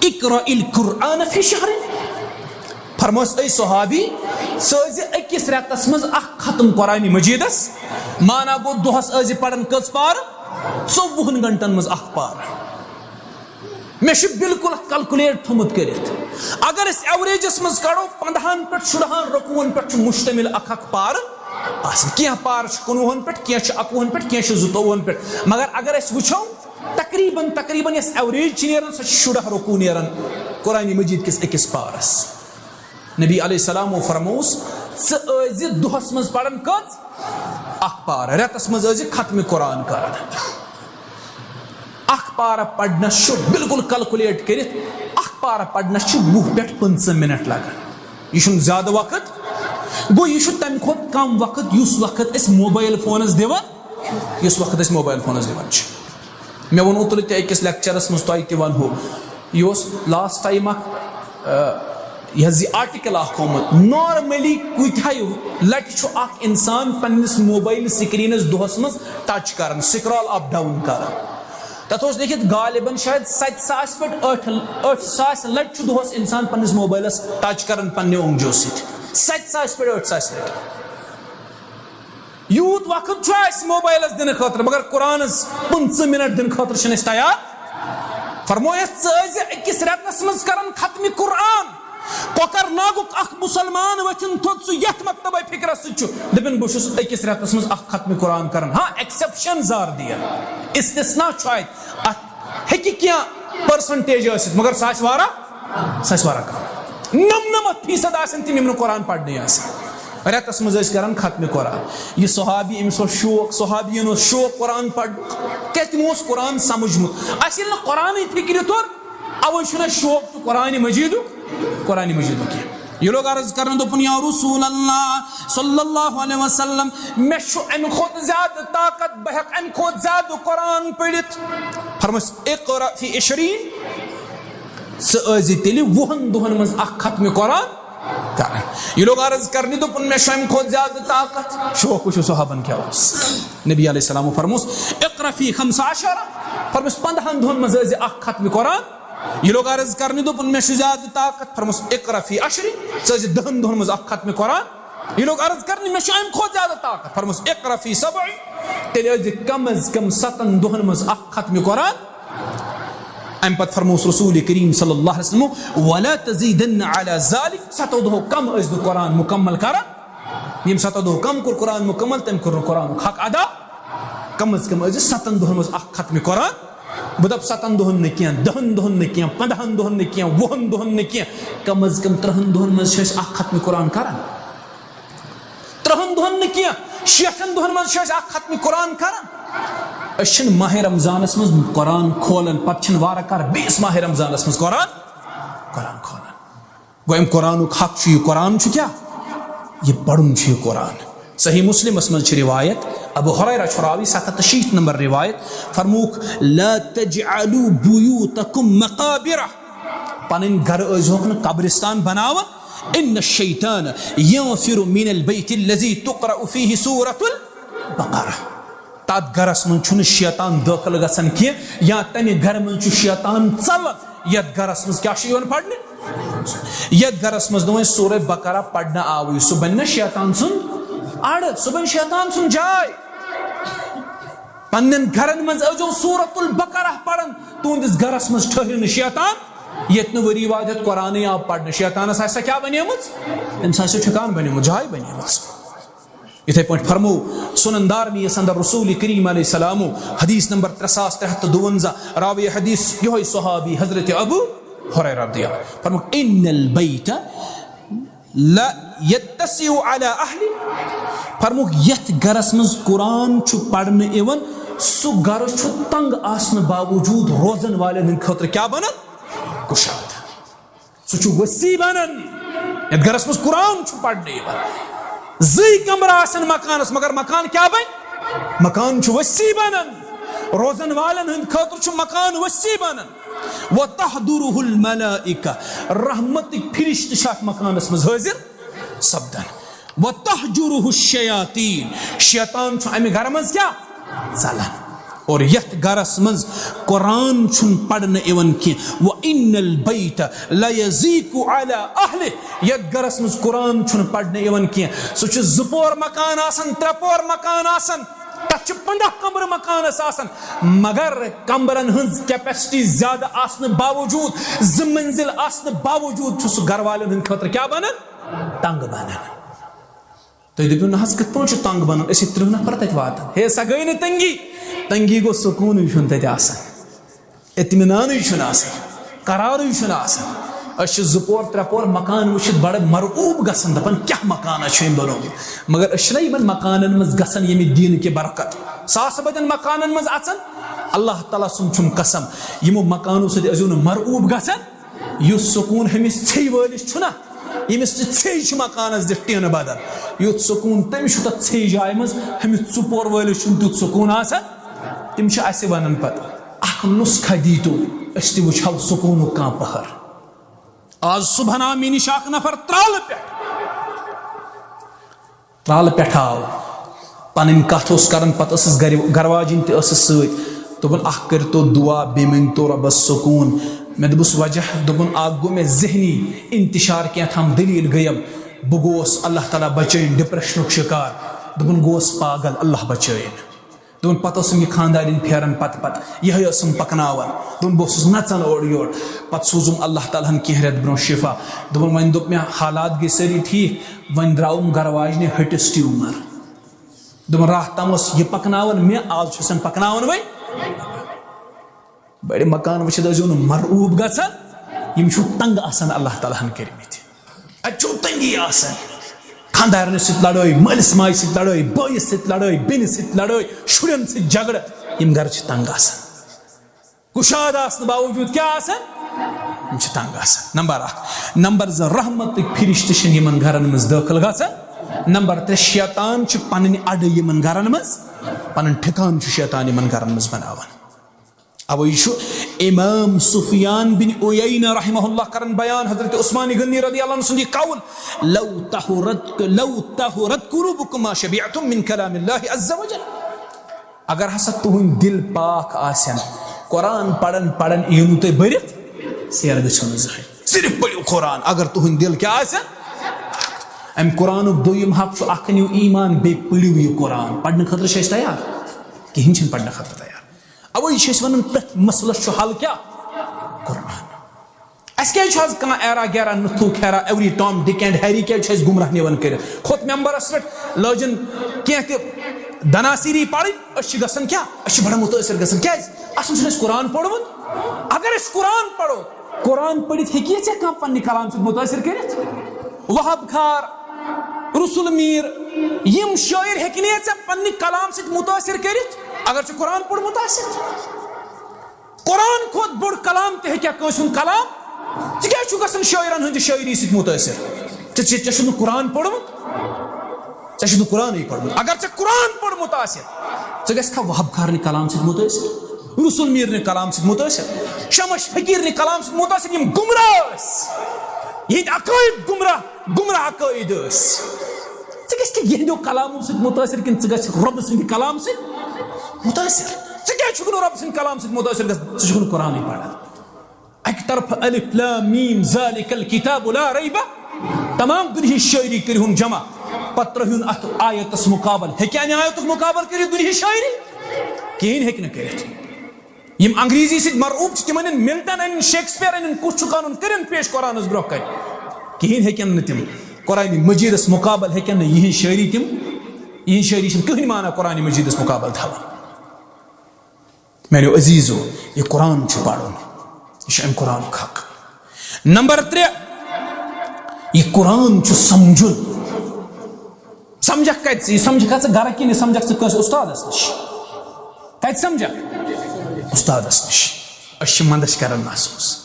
اقرأ القرآن فی شہر۔ فرموس اے صحابی، ژٕ ٲسۍ زِ أکِس رٮ۪تس منٛز اکھ ختم قرآن مجیدس۔ مانا گوٚو، دۄہس ٲسۍ زِ پران کٔژ پارٕ؟ ژوٚوُہن گھنٹن منٛز اکھ پارٕ۔ مےٚ چھُ بالکل اکھ calculate تھوٚمُت کٔرِتھ۔ اگر أسۍ ایوریجس منٛز کڑو، پندہن پٮ۪ٹھ شُرہن رکوعن پٮ۪ٹھ چھُ مشتمل اکھ اکھ پارٕ آسان۔ کینٛہہ پارٕ چھِ کُنوُہن پٮ۪ٹھ، کینٛہہ چھِ اکوُہن پٮ۪ٹھ، کینٛہہ چھِ زٕتووُہن پٮ۪ٹھ۔ مگر اگر أسۍ وٕچھو، تقریباً، تقریباً یۄس ایوریج چھِ نیران، سۄ چھِ شُراہ رکوع نیران قرآن مجید کِس أکِس پارس۔ نبی علیہ السلامو فرمووُس، ژٕ ٲسۍ زِ دۄہس منٛز پران کٔژ؟ اکھ پارٕ۔ رٮ۪تس منٛز ٲسۍ زِ ختم قرآن کران۔ اکھ پارٕ پرنس چھُ بالکل calculate کٔرِتھ، اکھ پارٕ پرنس چھِ وُہ پٮ۪ٹھ پٕنٛژٕہ منٹ لگان۔ یہِ چھُنہٕ زیادٕ وقت، گوٚو، یہِ چھُ تمہِ کھۄتہٕ کم وقت، یُس وقت أسۍ موبایل فونس دِوان، یُس وقت أسۍ موبایل فونس دِوان چھِ۔ مےٚ ووٚن اوترٕ تہِ أکِس لیکچرس منٛز، تۄہہِ تہِ ونہو، یہِ اوس لاسٹ ٹایم اکھ، آ، یہِ حظ یہِ آرٹیکل اکھ آمُت۔ نارملی کۭتہے لٹہِ چھُ اکھ انسان پننِس موبایل سکرینس دۄہس منٛز ٹچ کران، سکرال اپ ڈاؤن کران؟ تتھ اوس لیکھِتھ، غالباً شاید ستہِ ساسہِ پٮ۪ٹھ ٲٹھ، ٲٹھ ساس لٹہِ چھُ دۄہس انسان پننِس موبایلس ٹچ کران پننہِ اونٛگجو سۭتۍ۔ ستہِ ساسہِ پٮ۪ٹھ ٲٹھ ساس لٹہِ۔ یوٗت وقت چھُ اَسہِ موبایلَس دِنہٕ خٲطرٕ، مگر قرآنَس پٕنٛژٕہ منٹ دِنہٕ خٲطرٕ چھِنہٕ أسۍ تیار۔ فرمویَس، ژٕ ٲسۍ زِ أکِس رٮ۪تَس منٛز کران ختمِ قرآن۔ کۄکَر ناگُک اکھ مُسلمان ؤتھِن تھوٚد، سُہ یَتھ مکتبَے فِکرَس سۭتۍ چھُ، دَپن، بہٕ چھُس أکِس رٮ۪تَس منٛز اکھ ختمِ قرآن کران۔ ہاں، ایکسیپشن زار دِیا، استثنا چھُ اَتہِ۔ اَتھ ہیٚکہِ کینٛہہ پرسنٹیج ٲسِتھ، مگر سُہ آسہِ واریاہ، سُہ آسہِ واریاہ کم۔ نَمنَمَتھ فیٖصد آسن تِم، یِم نہٕ قرآن پرنٕے آسن۔ رٮ۪تَس منٛز ٲسۍ کران ختمِ قرآن۔ یہِ صحابی، أمِس اوس شوق، صحابیَن اوس شوق قرآن پرنُک۔ کیٛازِ تِمو اوس قرآن سمجھمُت۔ اَسہِ ییٚلہِ نہٕ قرآنٕے فِکرِ توٚر، اَوَے چھُنہٕ اَسہِ شوق تہِ قرآنِ مجیٖدُک، قرآنِ مجیٖدُک کینٛہہ۔ یہِ لوگ عرض کرنہٕ، دوٚپُن، یا رسول اللہ صلی اللہ علیہ وسلم، مےٚ چھُ اَمہِ کھۄتہٕ زیادٕ طاقت، بہٕ ہٮ۪کہٕ اَمہِ کھۄتہٕ زیادٕ قرآن پٔرِتھ۔ فرموس، اقرأ فی عشرین، ژٕ ٲسۍ زِ تیٚلہِ وُہن دۄہن منٛز اکھ ختمِ قرآن کران۔ یہِ لوگ عرض کرنہِ، دوٚپُن، مےٚ چھُ اَمہِ کھۄتہٕ زیادٕ طاقت۔ شوق وٕچھِو صحابن کیٛاہ اوس۔ نبی علیہ السلام فرموس، اقرأ فی خمس عشر، فرموس، پندہن دۄہن منٛز ٲسۍ زِ اکھ ختمِ قرآن۔ یہِ لوگ عرض کرنہِ، دوٚپُن، مےٚ چھُ زیادٕ طاقت۔ فرموس، اقرأ فی عشرین، ژٕ ٲسۍ زِ دہن دۄہن منٛز اکھ ختمِ قرآن۔ یہِ لوگ عرض کرنہِ، مےٚ چھُ اَمہِ کھۄتہٕ زیادٕ طاقت۔ فرموس، اقرأ فی سبعین، تیٚلہِ ٲسۍ زِ کم از کم ستن دۄہن منٛز اکھ ختمِ قرآن۔ اَمہِ پتہٕ فرموس رسول کریم صلی اللہ علیہ وسلم، ولا تزیدن علی ذلک، ستو دۄہو کم ٲسۍ نہٕ قرآن مکمل کران۔ ییٚمۍ ستو دۄہو کم کوٚر قرآن مکمل، تٔمۍ کوٚر نہٕ قرآنُک حق ادا۔ کم از کم ٲسۍ زِ ستن دۄہن منٛز اکھ ختمِ قرآن۔ بہٕ دَپہٕ، ستن دۄہن نہٕ کینٛہہ، دہن دۄہن نہٕ کینٛہہ، پندہن دۄہن نہٕ کینٛہہ، وُہن دۄہن نہٕ کینٛہہ، کم از کم ترٕہن دۄہن منٛز چھِ أسۍ اکھ ختمِ قرآن کران۔ ترٕہن دۄہن نہٕ کینٛہہ، شیٹھن دۄہن منٛز چھِ أسۍ اکھ ختمِ قرآن کران۔ أسۍ چھِنہٕ ماہِ رمضانس منٛز قرآن کھولان، پتہٕ چھِنہٕ وارٕ کارٕ بیٚیِس ماہِ رمضانس منٛز قرآن، قرآن کھولان۔ گوٚو، اَمہِ قرآنُک حق چھُ یہِ، قرآن چھُ کیٛاہ؟ یہِ پرُن چھُ یہِ قرآن۔ صحیح مسلمس منٛز چھِ روایت، ابو ہریرہ چھُ راوی، ستھ ہتھ تہٕ شیٖتھ نمبر روایت، فرمووُکھ، لا تجعلوا بیوتکم مقابر، پنٕنۍ گرٕ ٲسۍزِہوکھ نہٕ قبرستان بناوان، ان الشیطان ینفر من البیت الذی تقرأ فیہ سورۃ البقرہ۔ تتھ گرس منٛز چھُنہٕ شیطان دٲخل گژھان کینٛہہ، یا تمہِ گرٕ منٛز چھُ شیطان ژلان، یتھ گرس منٛز کیٛاہ چھُ یِوان پرنہٕ؟ یتھ گرس منٛز نہٕ وۄنۍ سورہ بقرہ پرنہٕ آوٕے، سُہ بنہِ نہ شیطان سُنٛد اڑٕ، سُہ بنہِ شیطان سُنٛد جاے۔ پننٮ۪ن گرن منٛز ٲسۍزیو سورۃ البقرہ پران، تُہنٛدِس گرس منٛز ٹھٔہرِ نہٕ شیطان، ییٚتہِ نہٕ ؤری واد ہیوٚت قرآنٕے آو پرنہٕ، شیطانس آسہِ سۄ کیٛاہ بنیمٕژ؟ أمِس آسہِ سۄ ٹھکان بنیمُت، جاے بنیمٕژ۔ یِتھے پٲٹھۍ فرموو سنن دارمیَس اندر رسول کریم علیہ السلام، حدیث نمبر ترٛےٚ ساس ترٛےٚ ہتھ تہٕ دُوَنزاہ، راوی حدیث یِہوٚے صحابی حضرت ابو ہریرہ رضی اللہ عنہ۔ فرموو، ان البیت لا یتسع علی اہلہ۔ فرمووُکھ، یتھ گرس منٛز قرآن چھُ پرنہٕ یِوان، سُہ گرٕ چھُ تنگ آسنہٕ باوجود روزن والٮ۪ن ہٕنٛدِ خٲطرٕ کیٛاہ بنان؟ کُشادٕ۔ سُہ چھُ وسیع بنان۔ یتھ گرس منٛز قرآن چھُ پرنہٕ یِوان، زٕے کمرٕ آسن مکانس، مگر مکان کیٛاہ بنہِ؟ مکان چھُ وسیع بنان۔ روزن والٮ۪ن ہٕنٛدِ خٲطرٕ چھُ مکان وسیع بنان۔ وتحضره الملائکہ، رحمتٕکۍ فرشتہٕ چھِ اتھ مکانس منٛز حٲضِر سپدان۔ وتہجره الشیاطین، شیطان چھُ امہِ گرٕ منٛز کیٛاہ؟ ژلان۔ اور یتھ گرس منٛز قرآن چھُنہٕ پرنہٕ یِوان کینٛہہ، وَإِنَّ الْبَيْتَ لَيَضِيقُ عَلَى أَهْلِهِ، یتھ گرس منٛز قرآن چھُنہٕ پرنہٕ یِوان کینٛہہ، سُہ چھُ زٕ پور مکان آسان، ترٛےٚ پور مکان آسان، تتھ چھِ پنٛداہ کمرٕ مکانس آسان، مگر کمرن ہٕنٛز capacity زیادٕ آسنہٕ باوجود، زٕ منزل آسنہٕ باوجود چھُ سُہ گرٕ والٮ۪ن ہٕنٛدِ خٲطرٕ کیٛاہ بنان؟ تنگ بنان۔ تُہۍ دٔپِو، نہ حظ، کِتھ پٲٹھۍ چھُ تنگ بنان؟ أسۍ چھِ ترٕٛہ نفر تتہِ واتان۔ ہے، سۄ گٔے نہٕ تنگی، تنگی گوٚو سکوٗنٕے چھُنہٕ تتہِ آسان، اطمینانٕے چھُنہٕ آسان، قرارٕے چھُنہٕ آسان۔ أسۍ چھِ زٕ پور، ترٛےٚ پور مکان وٕچھِتھ بڑٕ مرعوب گژھان، دپان، کیٛاہ مکانہ چھُ أمۍ بنومُت؟ مگر أسۍ چھِنہ یِمن مکانن منٛز گژھان ییٚمہِ دیٖنہٕ کہِ برکت، ساسہٕ بٔدٮ۪ن مکانن منٛز اژان؟ اللہ تعالیٰ سُنٛد چھُم قسم، یِمو مکانو سۭتۍ ٲسۍزیو نہٕ مرعوب گژھان۔ یُتھ سکوٗن ہُمِس ژھیٚیہِ وٲلِس چھُنہ، ییٚمِس تہِ ژھیٚیہِ چھِ مکانس دِتھ ٹیٖنہٕ بدل، یُتھ سکوٗن تٔمِس چھُ تَتھ ژھیٚیہِ جایہِ منٛز، ہُمِس ژُپور وٲلِس چھُنہٕ تیُتھ سکوٗن آسان۔ تِم چھِ اَسہِ وَنان پَتہٕ، اَکھ نُسخہ دیٖتو، أسۍ تہِ وٕچھہو سکوٗنُک کانٛہہ پہر۔ آز صُبحن آو مےٚ نِش اَکھ نفر ترٛالہٕ پٮ۪ٹھ۔ ترٛالہٕ پٮ۪ٹھ آو، پنٕنۍ کتھ اوس کران، پتہٕ ٲسٕس گرِ، گرواجِنۍ تہِ ٲسٕس سۭتۍ۔ دوٚپُن، اکھ کٔرۍتو دُعا، بیٚیہِ مٔنگۍتو رۄبس سکوٗن۔ مےٚ دوٚپُس، وجہ؟ دوٚپُن، اکھ گوٚو مےٚ ذہنی انتشار، کینٛہہ تام دٔلیٖل گٔیم، بہٕ گوس، اللہ تعالیٰ بچٲیِن، ڈپریشنُک شکار۔ دوٚپُن، گوس پاگل، اللہ بچٲیِن۔ دوٚپُن، پتہٕ ٲسٕم یہِ خانٛدارِنۍ پھیران پتہٕ پتہٕ، یِہوٚے ٲسٕم پکناوان۔ دوٚپُن، بہٕ اوسُس نژان اورٕ یورٕ۔ پتہٕ سوٗزُم اللہ تعالیٰ ہن کینٛہہ رٮ۪تھ برونٛہہ شفا۔ دوٚپُن، وۄنۍ دوٚپ مےٚ، حالات گٔے سٲری ٹھیٖک، وۄنۍ درٛاوُم گرٕ واجنہِ ہٹِس ٹیوٗمر۔ دوٚپُن، راتھ تام اوس یہِ پکناوان مےٚ، آز چھُسن پکناوان وۄنۍ۔ بڑِ مکان وٕچھِتھ ٲسۍزیو نہٕ مرعوب گژھان، یِم چھِو تنگ آسان اللہ تعالیٰ ہن کٔرمٕتۍ۔ اتہِ چھو تنگی آسان، خاندارنس سۭتۍ لڑٲے، مٲلِس ماجہِ سۭتۍ لڑٲے، بٲیِس سۭتۍ لڑٲے، بیٚنہِ سۭتۍ لڑٲے، شُرٮ۪ن سۭتۍ جھگڑٕ، یِم گرٕ چھِ تنگ آسان۔ کُشاد آسنہٕ باوجود کیٛاہ آسان؟ یِم چھِ تنگ آسان۔ نمبر اکھ۔ نمبر زٕ، رحمتٕکۍ فرشتہٕ چھِنہٕ یِمن گرن منٛز دٲخل گژھان۔ نمبر ترٛےٚ، شیطان چھُ پنٕنۍ اڈٕ یِمن گرن منٛز، پنُن ٹھکان چھُ شیطان یِمن گرن منٛز بناوان۔ اوے چھُ امام سفیان بن عیینہ رحمہ اللہ کران بیان، حضرت عثمان غنی رضی اللہ عنہ سُنٛد یہِ قول، "لو طہرت، لو طہرت قلوبکم ما شبعتم من کلام اللہ عز وجل۔" اگر ہسا تُہُنٛد دِل پاک آسن، قرآن پرن پرن یِیِو نہٕ تُہۍ بٔرِتھ، سیر گٔژھِو نہٕ زٕہٕنۍ۔ صرف پٔرِو قرآن، اگر تُہُنٛد دِل کیٛاہ آسن۔ امہِ قرآنُک دوٚیِم حق چھُ، اکھ أنِو ایمان، بیٚیہِ پٔرِو یہِ قرآن۔ پرنہٕ خٲطرٕ چھِ أسۍ تیار؟ کِہیٖنۍ چھِنہٕ پرنہٕ خٲطرٕ تیار۔ اوے چھِ أسۍ وَنان، پرٛٮ۪تھ مسلس چھُ حل کیٛاہ؟ قرآن۔ اَسہِ کیٛازِ چھُ آز کانٛہہ ایرا گیرا، نُتھوٗ کھیرا، every Tom, Dick and Harry کیٛازِ چھُ اَسہِ گمراہ نِوان کٔرِتھ؟ کھوٚت ممبرس پٮ۪ٹھ، لٲجِن کینٛہہ تہِ دناسیٖری پَرٕنۍ، أسۍ چھِ گژھان کیٛاہ؟ أسۍ چھِ بڑٕ مُتٲثر گژھان۔ کیٛازِ؟ اَسہِ چھُنہٕ اَسہِ قرآن پوٚرمُت۔ اگر أسۍ قرآن پَرو، قرآن پٔرِتھ ہیٚکہِ ژےٚ کانٛہہ پننہِ کلام سۭتۍ مُتٲثر کٔرِتھ؟ وہاب خار، رسول میر، یِم شٲعر ہیٚکہِ نہٕ ژےٚ پننہِ کلام سۭتۍ مُتٲثر کٔرِتھ، اگر ژےٚ قرآن پوٚرمُت آسہِ۔ قرآن کھۄتہٕ بوٚڑ کلام تہِ ہیٚکیٛاہ کٲنٛسہِ ہُنٛد کلام؟ ژٕ کیٛازِ چھُکھ گژھان شٲعرن ہٕنٛدِ شٲعری سۭتۍ مُتٲثر؟ ژےٚ، ژےٚ، ژےٚ چھُکھ نہٕ قرآن پوٚرمُت، ژےٚ چھُکھ نہٕ قرآنٕے پوٚرمُت۔ اگر ژےٚ قرآن پوٚرمُت آسہِ، ژٕ گژھکھا وہاب خارنہِ کلام سۭتۍ مُتٲثر، رسول میرنہِ کلام سۭتۍ مُتٲثر، شمش فقیرنہِ کلام سۭتۍ مُتٲثر؟ یِم گمراہ ٲسۍ، یِہنٛدۍ عقٲید گمراہ، گمراہ عقٲید ٲسۍ۔ ژٕ گژھکھ یِہنٛدیو کلامو سۭتۍ مُتٲثر کِنہٕ ژٕ گژھکھ رۄبہٕ سٕنٛدِ کلام سۭتۍ مُتٲثر؟ ژٕ کیٛازِ چھُکھ نہٕ رۄبہٕ سٕنٛدِ کلام سۭتۍ مُتٲثر گژھان؟ ژٕ چھُکھ نہٕ قرآنٕے پران۔ اَکہِ طرفہٕ الف لام میم ذالک الکتاب لا ریب، تمام دُنیہٕچ شٲعری کٔرِہُن جمع، پتہٕ ترٲہُن اَتھ آیتس مُقابل۔ ہیٚکیٛاہ اَمہِ آیتُک مُقابل کٔرِتھ دُنیہٕچ شٲعری؟ کِہیٖنۍ ہیٚکہِ نہٕ کٔرِتھ۔ یِم انگریزی سۭتۍ مرعوب چھِ، تِم أنِن ملٹن، أنِن شیکسپیئر، أنِن کُس چھُ کانُن، کٔرِن پیش قرآنس برونٛہہ کنہِ۔ کِہیٖنۍ ہیٚکن نہٕ تِم۔ قرآنِ مجیدس مُقابل ہیٚکن نہٕ یِہٕنٛز شٲعری تِم، یِہٕنٛز شٲعری چھِنہٕ کٕہٕنۍ معنی قرآنِ مجیدس مُقابل تھاوان۔ میانیو عزیزو، یہِ قرآن چھُ پرُن، یہِ چھُ امہِ قرآنُک حق۔ نمبر ترٛےٚ، یہِ قرآن چھُ سمجھُن۔ سمجھکھ کتہِ ژٕ؟ یہِ سمجھکھا ژٕ گرٕ کِنہٕ یہِ سمجھکھ ژٕ کٲنٛسہِ اُستادس نِش؟ کتہِ سمجھکھ؟ اُستادس نِش۔ أسۍ چھِ منٛدچھ کران محسوٗس۔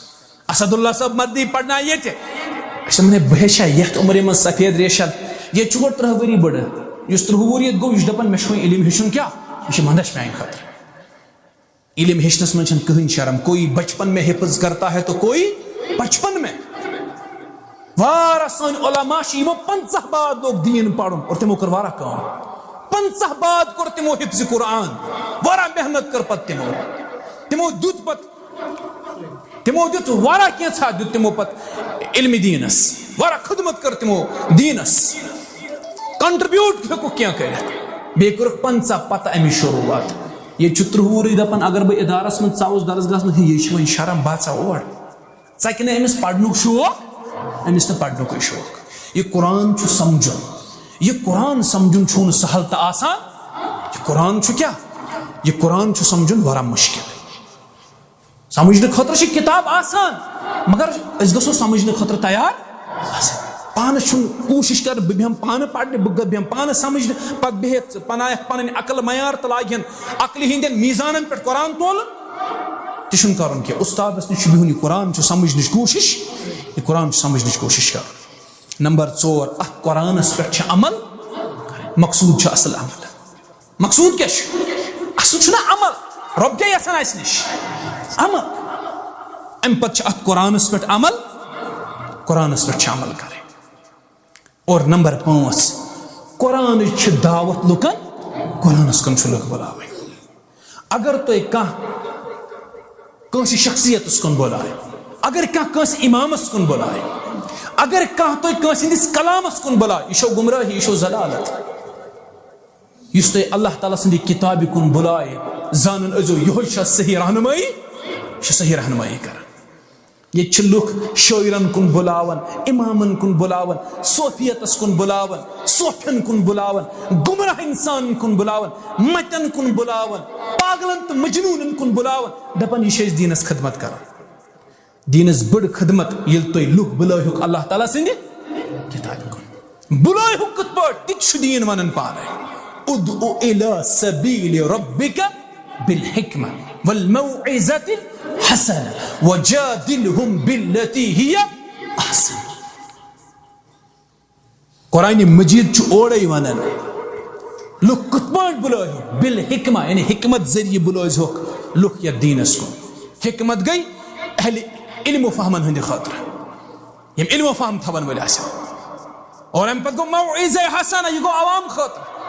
اسد اللہ صٲب مدنی پرنایہِ ییٚتہِ۔ أسۍ چھِ دپان، ہے، بہٕ ہیٚچھا یتھ عمرِ منٛز سفید ریشن؟ ییٚتہِ چھُ گۄڈٕ ترٕٛہ ؤری بٕڈٕ۔ یُس ترٕٛہ وُہُر ییٚتہِ گوٚو، یہِ چھُ دپان، مےٚ چھُ وۄنۍ علم ہیٚچھُن کیٛاہ؟ یہِ چھِ منٛدچھ میانہِ خٲطرٕ۔ علم ہیٚچھنس منٛز چھنہٕ کٕہٕنۍ شرم۔ کوئی بچپن میں حفظ کرتا ہے تو کوئی پچپن میں۔ واریاہ سٲنۍ علماء چھِ، یِمو پنٛژاہ بعد لوگ دیٖن پرُن اور تِمو کٔر واریاہ کٲم۔ پنٛژاہ بعد کوٚر تِمو حفظ قرآن۔ واریاہ محنت کٔر پتہٕ تِمو۔ تِمو دیُت پتہٕ، تِمو دیُت واریاہ کینٛژھا دیُت تِمو پتہٕ علمِ دیٖنس، واریاہ خدمت کٔر تِمو دیٖنس، contribute ہیوٚکُکھ کینٛہہ کٔرِتھ۔ بیٚیہِ کوٚرُکھ پنٛژاہ پتہٕ اَمِچ شروٗعات۔ ییٚتہِ چھُ ترٛوٚہہٕ وُہرٕے دپان، اگر بہٕ ادارس منٛز ژاوُس درس گژھنہٕ، ہے، یہِ چھِ وۄنۍ شرم، بہٕ ژاو اور۔ ژکہِ نہٕ أمِس پرنُک شوق، أمِس نہٕ پرنُکُے شوق۔ یہِ قرآن چھُ سمجھُن۔ یہِ قرآن سمجھُن چھُنہٕ سہل تہٕ آسان۔ یہِ قرآن چھُ کیٛاہ؟ یہِ قرآن چھُ سمجھُن واریاہ مُشکل۔ سمجھنہٕ خٲطرٕ چھِ کِتاب آسان، مگر أسۍ گژھو سمجھنہٕ خٲطرٕ تیار آسٕنۍ۔ پانہٕ چھُنہٕ کوٗشِش کران، بہٕ بیٚہمہٕ پانہٕ پرنہِ، بہٕ بیٚہمہٕ پانہٕ سمجھنہِ، پتہٕ بیٚہتھ بنایکھ پنٕنۍ عقل معیار تہٕ لاگہِ ہن عقلہِ ہٕنٛدٮ۪ن میٖزانن پٮ۪ٹھ قرآن تولُن۔ تہِ چھُنہٕ کرُن کینٛہہ۔ اُستادس نِش چھُ بِہُن، یہِ قرآن چھُ سمجھنٕچ کوٗشِش، یہِ قرآن چھُ سمجھنٕچ کوٗشِش کرُن۔ نمبر ژور، اتھ قرآنس پٮ۪ٹھ چھِ عمل، مقصود چھُ اصل عمل۔ مقصود کیٛاہ چھُ؟ اصل چھُنہ عمل، رۄب کیٛاہ یژھان اسہِ نِش؟ عمل۔ امہِ پتہٕ چھُ اتھ قرآنس پٮ۪ٹھ عمل، قرآنس پٮ۪ٹھ چھِ عمل کرٕنۍ۔ اور نمبر پانٛژھ، قرآنٕچ چھِ دعوت لُکن، قرآنس کُن چھُ لُکھ بُلاوٕنۍ۔ اگر تۄہہِ کانٛہہ کٲنٛسہِ شخصیتس کُن بُلایہِ، اگر کانٛہہ کٲنٛسہِ امامس کُن بُلایہِ، اگر کانٛہہ تۄہہِ کٲنٛسہِ ہٕنٛدِس کلامس کُن بُلایہِ، یہِ چھو گمراہی، یہِ چھو ضلالت۔ یُس تۄہہِ اللہ تعالیٰ سٕنٛدِ کِتابہِ کُن بُلایہِ، زانُن ٲسۍزیو، یِہوٚے چھا صحیح رہنمٲیی، یہِ چھِ صحیح رہنمٲیی کران۔ ییٚتہِ چھِ لُکھ شٲعرن کُن بُلاوان، امامن کُن بُلاوان، صوفیتس کُن بُلاوان، صوفین کُن بُلاوان، گمراہ انسانن کُن بُلاوان، متٮ۪ن کُن بُلاوان، پاگلن تہٕ مجنوٗنن کُن بُلاوان، دپان، یہِ چھِ أسۍ دیٖنس خدمت کران۔ دیٖنس بٔڑ خدمت، ییٚلہِ تُہۍ لُکھ بُلٲیہُکھ اللہ تعالیٰ سٕنٛدِ کِتابہِ کُن۔ بُلٲیہُکھ کِتھ پٲٹھۍ؟ تہِ چھُ دیٖن ونان پانے۔ ادع الی سبیل ربک بالحکمہ والموعظۃ الحسنہ وجادلہم بالتی ہی احسن۔ قرآن مجید چھُ اورے ونان، لُکھ کِتھ پٲٹھۍ بُلٲیہُکھ؟ بالحکمہ، یعنی حکمت ذریعہ بُلٲزہُکھ لُکھ یتھ دیٖنس کُن۔ حکمت گٔے اہل علم و فہمن ہٕنٛدِ خٲطرٕ، یِم علم و فہم تھاون وٲلۍ آسن۔ اور امہِ پتہٕ گوٚو موعظہ حسنہ، یہِ گوٚو عوام خٲطرٕ۔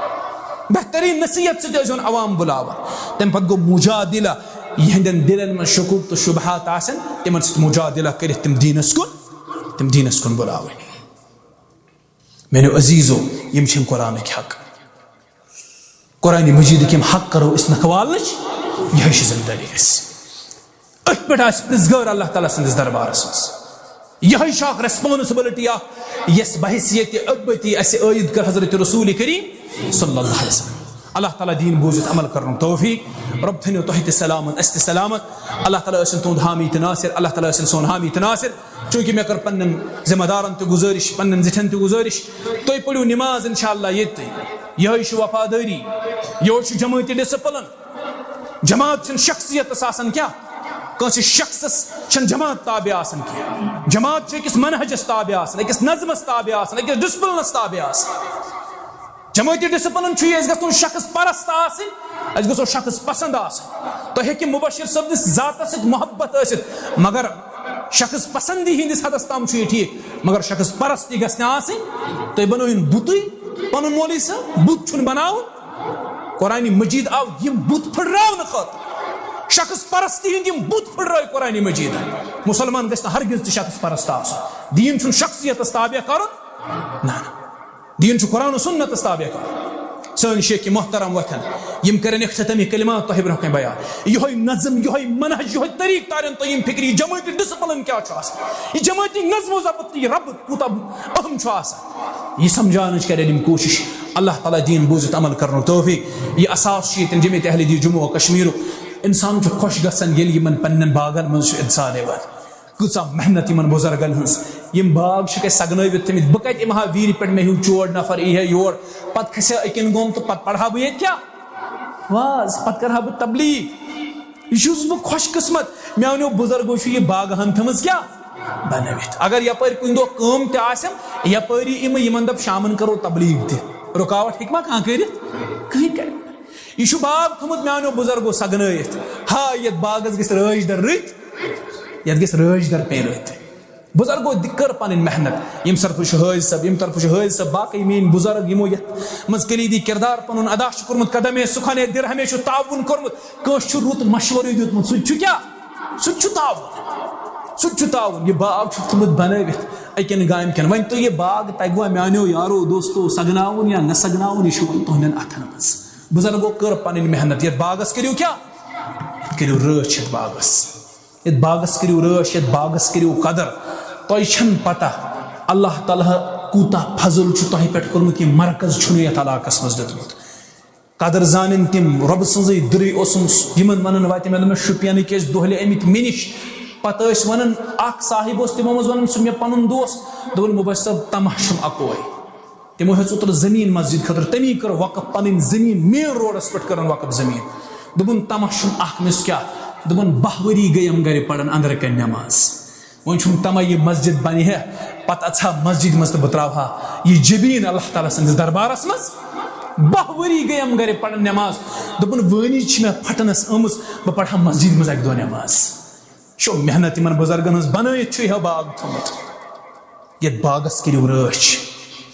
بہترین نصیحت سۭتۍ ٲسۍ زن عوام بُلاوان۔ تمہِ پتہٕ گوٚو مجادلہ، یِہنٛدٮ۪ن دِلن منٛز شکوک تہٕ شبہات آسن، تِمن سۭتۍ مجادلہ کٔرِتھ تِم دیٖنس کُن، تِم دیٖنس کُن بُلاوٕنۍ۔ میانیو عزیزو، یِم چھِ قرآنٕکۍ حق۔ قرآن مجیدٕکۍ یِم حق کرو أسۍ نکھوالنٕچ، یِہوٚے چھِ ذمہٕ دٲری اَسہِ۔ أتھۍ پٮ۪ٹھ آسہِ پرٛزگار اللہ تعالیٰ سٕنٛدِس دربارس منٛز۔ یِہوٚے چھِ اکھ responsibility اکھ، یۄس بحیثیت امتی اَسہِ عٲید کٔر حضرت رسول کریم صلی اللہ علیہ وسلم۔ اللہ تعالیٰ دیٖن بوٗزِتھ عمل کرنُک توفیق۔ رۄب تھٲینو تۄہہِ تہِ سلامت، اَسہِ تہِ سلامت۔ اللہ تعالیٰ ٲسِن تُہُنٛد حامی تہٕ ناصر، اللہ تعالیٰ ٲسِن سون حامی تہٕ ناصر۔ چوٗنٛکہِ مےٚ کٔر پننٮ۪ن ذمہٕ دارن تہِ گُزٲرِش، پننٮ۪ن زِٹھٮ۪ن تہِ گُزٲرِش، تُہۍ پٔرِو نماز انشاءاللہ ییٚتہِ۔ یِہوٚے چھُ وفادٲری، یِہوٚے چھُ جمٲعتی discipline۔ جماعت چھَنہٕ شخصیتس آسان کیٛاہ؟ کٲنٛسہِ شخصس چھَنہٕ جماعت تابع آسان کینٛہہ۔ جماعت چھِ أکِس منہجس تابع آسان، أکِس نظمس تابع آسان، أکِس disciplineس تابع آسان۔ جمٲعتی discipline چھُ یہِ، أسۍ گژھو شخص پرست آسٕنۍ، أسۍ گژھو شخص پسند آسٕنۍ۔ تۄہہِ ہیٚکہِ مبشر صٲبنِس ذاتس سۭتۍ محبت ٲسِتھ، مگر شخص پسندی ہٕنٛدِس حدس تام چھُ یہِ ٹھیٖک، مگر شخص پرستی گژھِ نہٕ آسٕنۍ۔ تُہۍ بنٲوِن بُتٕے پنُن مولوی صٲب، بُت چھُنہٕ بناوُن۔ قرآن مجید آو یِم بُت پھٕٹراونہٕ خٲطرٕ۔ شخص پرستی ہٕنٛدۍ یِم بُت پھٕٹرٲے قرآن مجیدن۔ مسلمان گژھِ نہٕ ہرگز تہِ شخص پرست آسُن۔ دیٖن چھُنہٕ شخصیتس تابع کرُن۔ نہ، نہ۔ دیٖن چھُ قرآن و سنتس تابع کرُن۔ سٲنۍ شیخ محترم وۄتھن، یِم کرن اختتامی کلمات تۄہہِ برونٛہہ کنہِ بیان۔ یِہوٚے نظم، یِہوٚے منہج، یِہوٚے طریقہٕ تارن تۄہہِ یِم فکرِ، یہِ جمٲعتی discipline کیٛاہ چھُ آسان، یہِ جمٲعتی نظم و ضبط، یہِ ربط کوٗتاہ اہم چھُ آسان۔ یہِ سمجھاونٕچ کرن یِم کوٗشش۔ اللہ تعالیٰ دیٖن بوٗزِتھ عمل کرنُک توفیق۔ یہِ اثاثہٕ چھُ ییٚتٮ۪ن جمعیت اہل حدیث جموں و کشمیرُک۔ انسان چھُ خۄش گژھان، ییٚلہِ یِمن پننٮ۪ن باغن منٛز چھُ انسان یِوان۔ کۭژاہ محنت یِمن بُزرگن ہٕنٛز۔ یِم باغ چھِکھ اَسہِ سگنٲوِتھ تھٲمٕتۍ۔ بہٕ کَتہِ یِمہٕ ہا ویٖرِ پٮ۪ٹھ، مےٚ ہیوٗ چور نفر یی ہے یور، پتہٕ کھسہِ ہا أکِن گوٚم تہٕ پتہٕ پرٕ ہا بہٕ ییٚتہِ کیٛاہ؟ واز۔ پتہٕ کرٕ ہا بہٕ تبلیغ۔ یہِ چھُس بہٕ خۄش قٕسمت، میٛانیو بُزرگو چھُ یہِ باغہٕ ہن تھٲمٕژ کیٛاہ؟ بنٲوِتھ۔ اگر یپٲرۍ کُنہِ دۄہ کٲم تہِ آسٮ۪م، یپٲری یِمہٕ، یِمن دَپ شامن کرو تبلیغ تہِ۔ رُکاوٹ ہیٚکہِ ما کانٛہہ کٔرِتھ؟ کٕہٕنۍ کرِ نہٕ۔ یہِ چھُ باغ تھوٚمُت میٛانیو بُزرگو سگنٲیِتھ۔ ہا، یَتھ باغس گژھِ رٲچھ در رٔتۍ، یَتھ گژھِ رٲچھ در پیٚنۍ رٔتۍ۔ بزرگو دِ-، کٔر پنٕنۍ محنت۔ ییٚمہِ طرفہٕ چھُ حٲج صٲب، ییٚمہِ طرفہٕ چھُ حٲج صٲب، باقٕے میٲنۍ بزرگ یِمو یتھ منٛز کلیدی کردار پنُن ادا چھُ کوٚرمُت، قدمے سخنے درہمے چھُ تعاون کوٚرمُت۔ کٲنٛسہِ چھُ رُت مشورٕ دیُتمُت، سُہ تہِ چھُ کیٛاہ؟ سُہ تہِ چھُ تعاون۔ سُہ تہِ چھُ تعاون۔ یہِ باغ چھُ تھوٚمُت بنٲوِتھ أکٮ۪ن گامہِ کٮ۪ن۔ وۄنۍ تُہۍ یہِ باغ تگوا میانیو یارو دوستو سگناوُن یا نہ سگناوُن، یہِ چھُ وۄنۍ تُہنٛدٮ۪ن اتھن منٛز۔ بزرگو کٔر پنٕنۍ محنت۔ یتھ باغس کٔرِو کیٛاہ؟ کٔرِو رٲچھ یتھ باغس۔ یتھ باغس کٔرِو رٲچھ، یتھ باغس کٔرِو قدر۔ تۄہہِ چھَنہٕ پتہ اللہ تعالیٰ کوٗتاہ فضل چھُ تۄہہِ پٮ۪ٹھ کوٚرمُت، یہِ مرکز چھُنہٕ یتھ علاقس منٛز دیُتمُت۔ قدر زانن تِم، رۄبہٕ سٕنٛزٕے دٕرٕے اوسُم سُہ۔ یِمن ونان واتہِ، مےٚ دوٚپمَس، شُپینٕکۍ ٲسۍ دۄہلہِ آمٕتۍ مےٚ نِش۔ پتہٕ ٲسۍ ونان، اکھ صاحب اوس، تِمو منٛز ونان، سُہ مےٚ پنُن دوس، دوٚپُن، مُبشر صٲب، تماہ چھُم اکوے۔ تِمو ہیوٚت اوترٕ زٔمیٖن مسجد خٲطرٕ، تٔمی کٔر وقف پنٕنۍ زٔمیٖن، مین روڈس پٮ۪ٹھ کٔرٕن وقف زٔمیٖن۔ دوٚپُن، تماہ چھُم اکھ، مےٚ ووٚنُس، کیٛاہ؟ دوٚپُن، باہ ؤری گٔیم گرِ پران اندرٕ کنہِ نماز۔ وۄنۍ چھُم تمہ یہِ مسجد بنہِ ہے، پتہٕ اژٕ ہا مسجد منٛز تہٕ بہٕ تراوٕ ہا یہِ جبیٖن اللہ تعالیٰ سٕنٛدِس دربارس منٛز۔ باہ ؤری گٔیم گرِ پران نماز۔ دوٚپُن، وٲنِج چھِ مےٚ پھٹنس آمٕژ، بہٕ پرٕ ہا مسجد منٛز اکہِ دۄہ نماز۔ چھو محنت یِمن بزرگن ہٕنٛز، بنٲیِتھ چھُ یہِ باغ تھوٚمُت۔ یتھ باغس کٔرِو رٲچھ،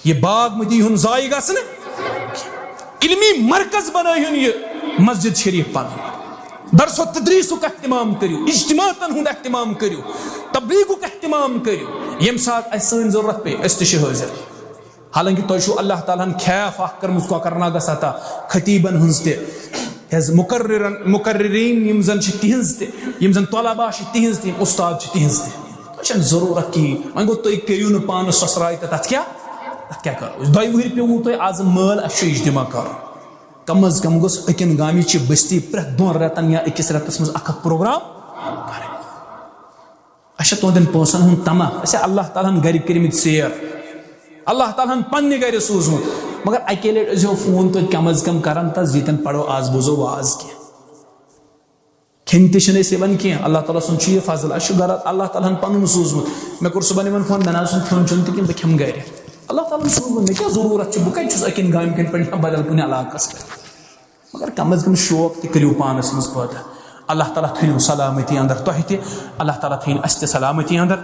یہِ باغ مہٕ دِیِو ہُن ضایع گژھنہٕ۔ علمی مرکز بنٲیِو یہِ مسجد شریف پنُن۔ درس و تدریسُک اہتمام کٔرِو، اجتماعاتن ہُنٛد اہتمام کٔرِو، تبلیغُک اہتمام کٔرِو۔ ییٚمہِ ساتہٕ اسہِ سٲنۍ ضروٗرت پیٚیہِ، أسۍ تہِ چھِ حٲضِر۔ حالانکہ تۄہہِ چھُو اللہ تعالیٰ ہن کھیف اکھ کٔرمٕژ کۄکرناگس عطا، خطیبن ہٕنٛز تہِ، حظ مقررن، مقررین یِم زن چھِ تِہنٛز تہِ، یِم زن طلبا چھِ تِہنٛز تہِ، یِم استاد چھِ تِہنٛز تہِ۔ تۄہہِ چھَنہٕ ضروٗرت کِہیٖنۍ۔ وۄنۍ گوٚو، تُہۍ کٔرِو نہٕ پانہٕ سۄسراے تہٕ تتھ کیٛاہ، تتھ کیٛاہ کرو أسۍ؟ دۄیہِ وُہٕرۍ پیوٚوُ تۄہہِ، از مٲل، اسہِ چھُ اجتماع کرُن۔ کم از کم گوٚژھ أکٮ۪ن گامٕچہِ بستی پرٛٮ۪تھ دۄن رٮ۪تن یا أکِس رٮ۪تس منٛز اکھ اکھ پروگرام کرٕنۍ۔ اچھا، تُہنٛدٮ۪ن پونٛسن ہُنٛد تمہ، اچھا، اللہ تعالیٰ ہن گرِ کٔرمٕتۍ سیر، اللہ تعالیٰ ہن پننہِ گرِ سوٗزمُت، مگر اکے لٹہِ ٲسۍزیو فون توتہِ کم از کم کران تس، ییٚتٮ۪ن پرو، از بوزو واز کینٛہہ۔ کھٮ۪نہِ تہِ چھِنہٕ أسۍ یِوان کینٛہہ، اللہ تعالیٰ سُنٛد چھُ یہِ فضل، اَسہِ چھُ غرض اللہ تعالیٰ ہن پنُن سوٗزمُت۔ مےٚ کوٚر صُبحن یِمن فون، مےٚ نہ حظ چھُنہٕ کھیوٚن چیوٚن تہِ کینٛہہ، بہٕ کھٮ۪مہٕ گرِ۔ اللہ تعالیٰ ہن سوٗزمُت، مےٚ کیٛاہ ضروٗرت چھُ، بہٕ کتہِ چھُس أکٮ۪ن گامہِ کٮ۪ن پٮ۪ٹھ یا بدل کُنہِ علاقس پٮ۪ٹھ؟ مگر کم از کم شوق تہِ کٔرِو پانس منٛز پٲدٕ۔ اللہ تعالیٰ تھٲینو سلامتی اندر تۄہہِ تہِ، اللہ تعالیٰ تھٲیِن اسہِ تہِ سلامتی اندر۔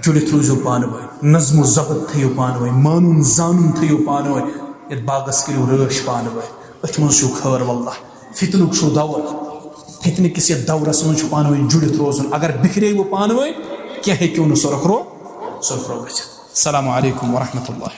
جُڑِتھ روٗزِو پانہٕ ؤنۍ، نظم و ضبط تھٲیِو پانہٕ ؤنۍ، مانُن زانُن تھٲیِو پانہٕ ؤنۍ۔ یتھ باغس کٔرِو رٲچھ پانہٕ ؤنۍ، أتھۍ منٛز چھُو خٲر واللہ۔ فتنُک چھُو دور، فتنہٕ کِس یتھ دورس منٛز چھُ پانہٕ ؤنۍ جُڑِتھ روزُن۔ اگر بِکھریوٕ پانہٕ ؤنۍ، کینٛہہ ہیٚکِو نہٕ سۄرخ رو، سۄرخ رو گٔژھِتھ۔ السلام علیکم ورحمۃ اللہ۔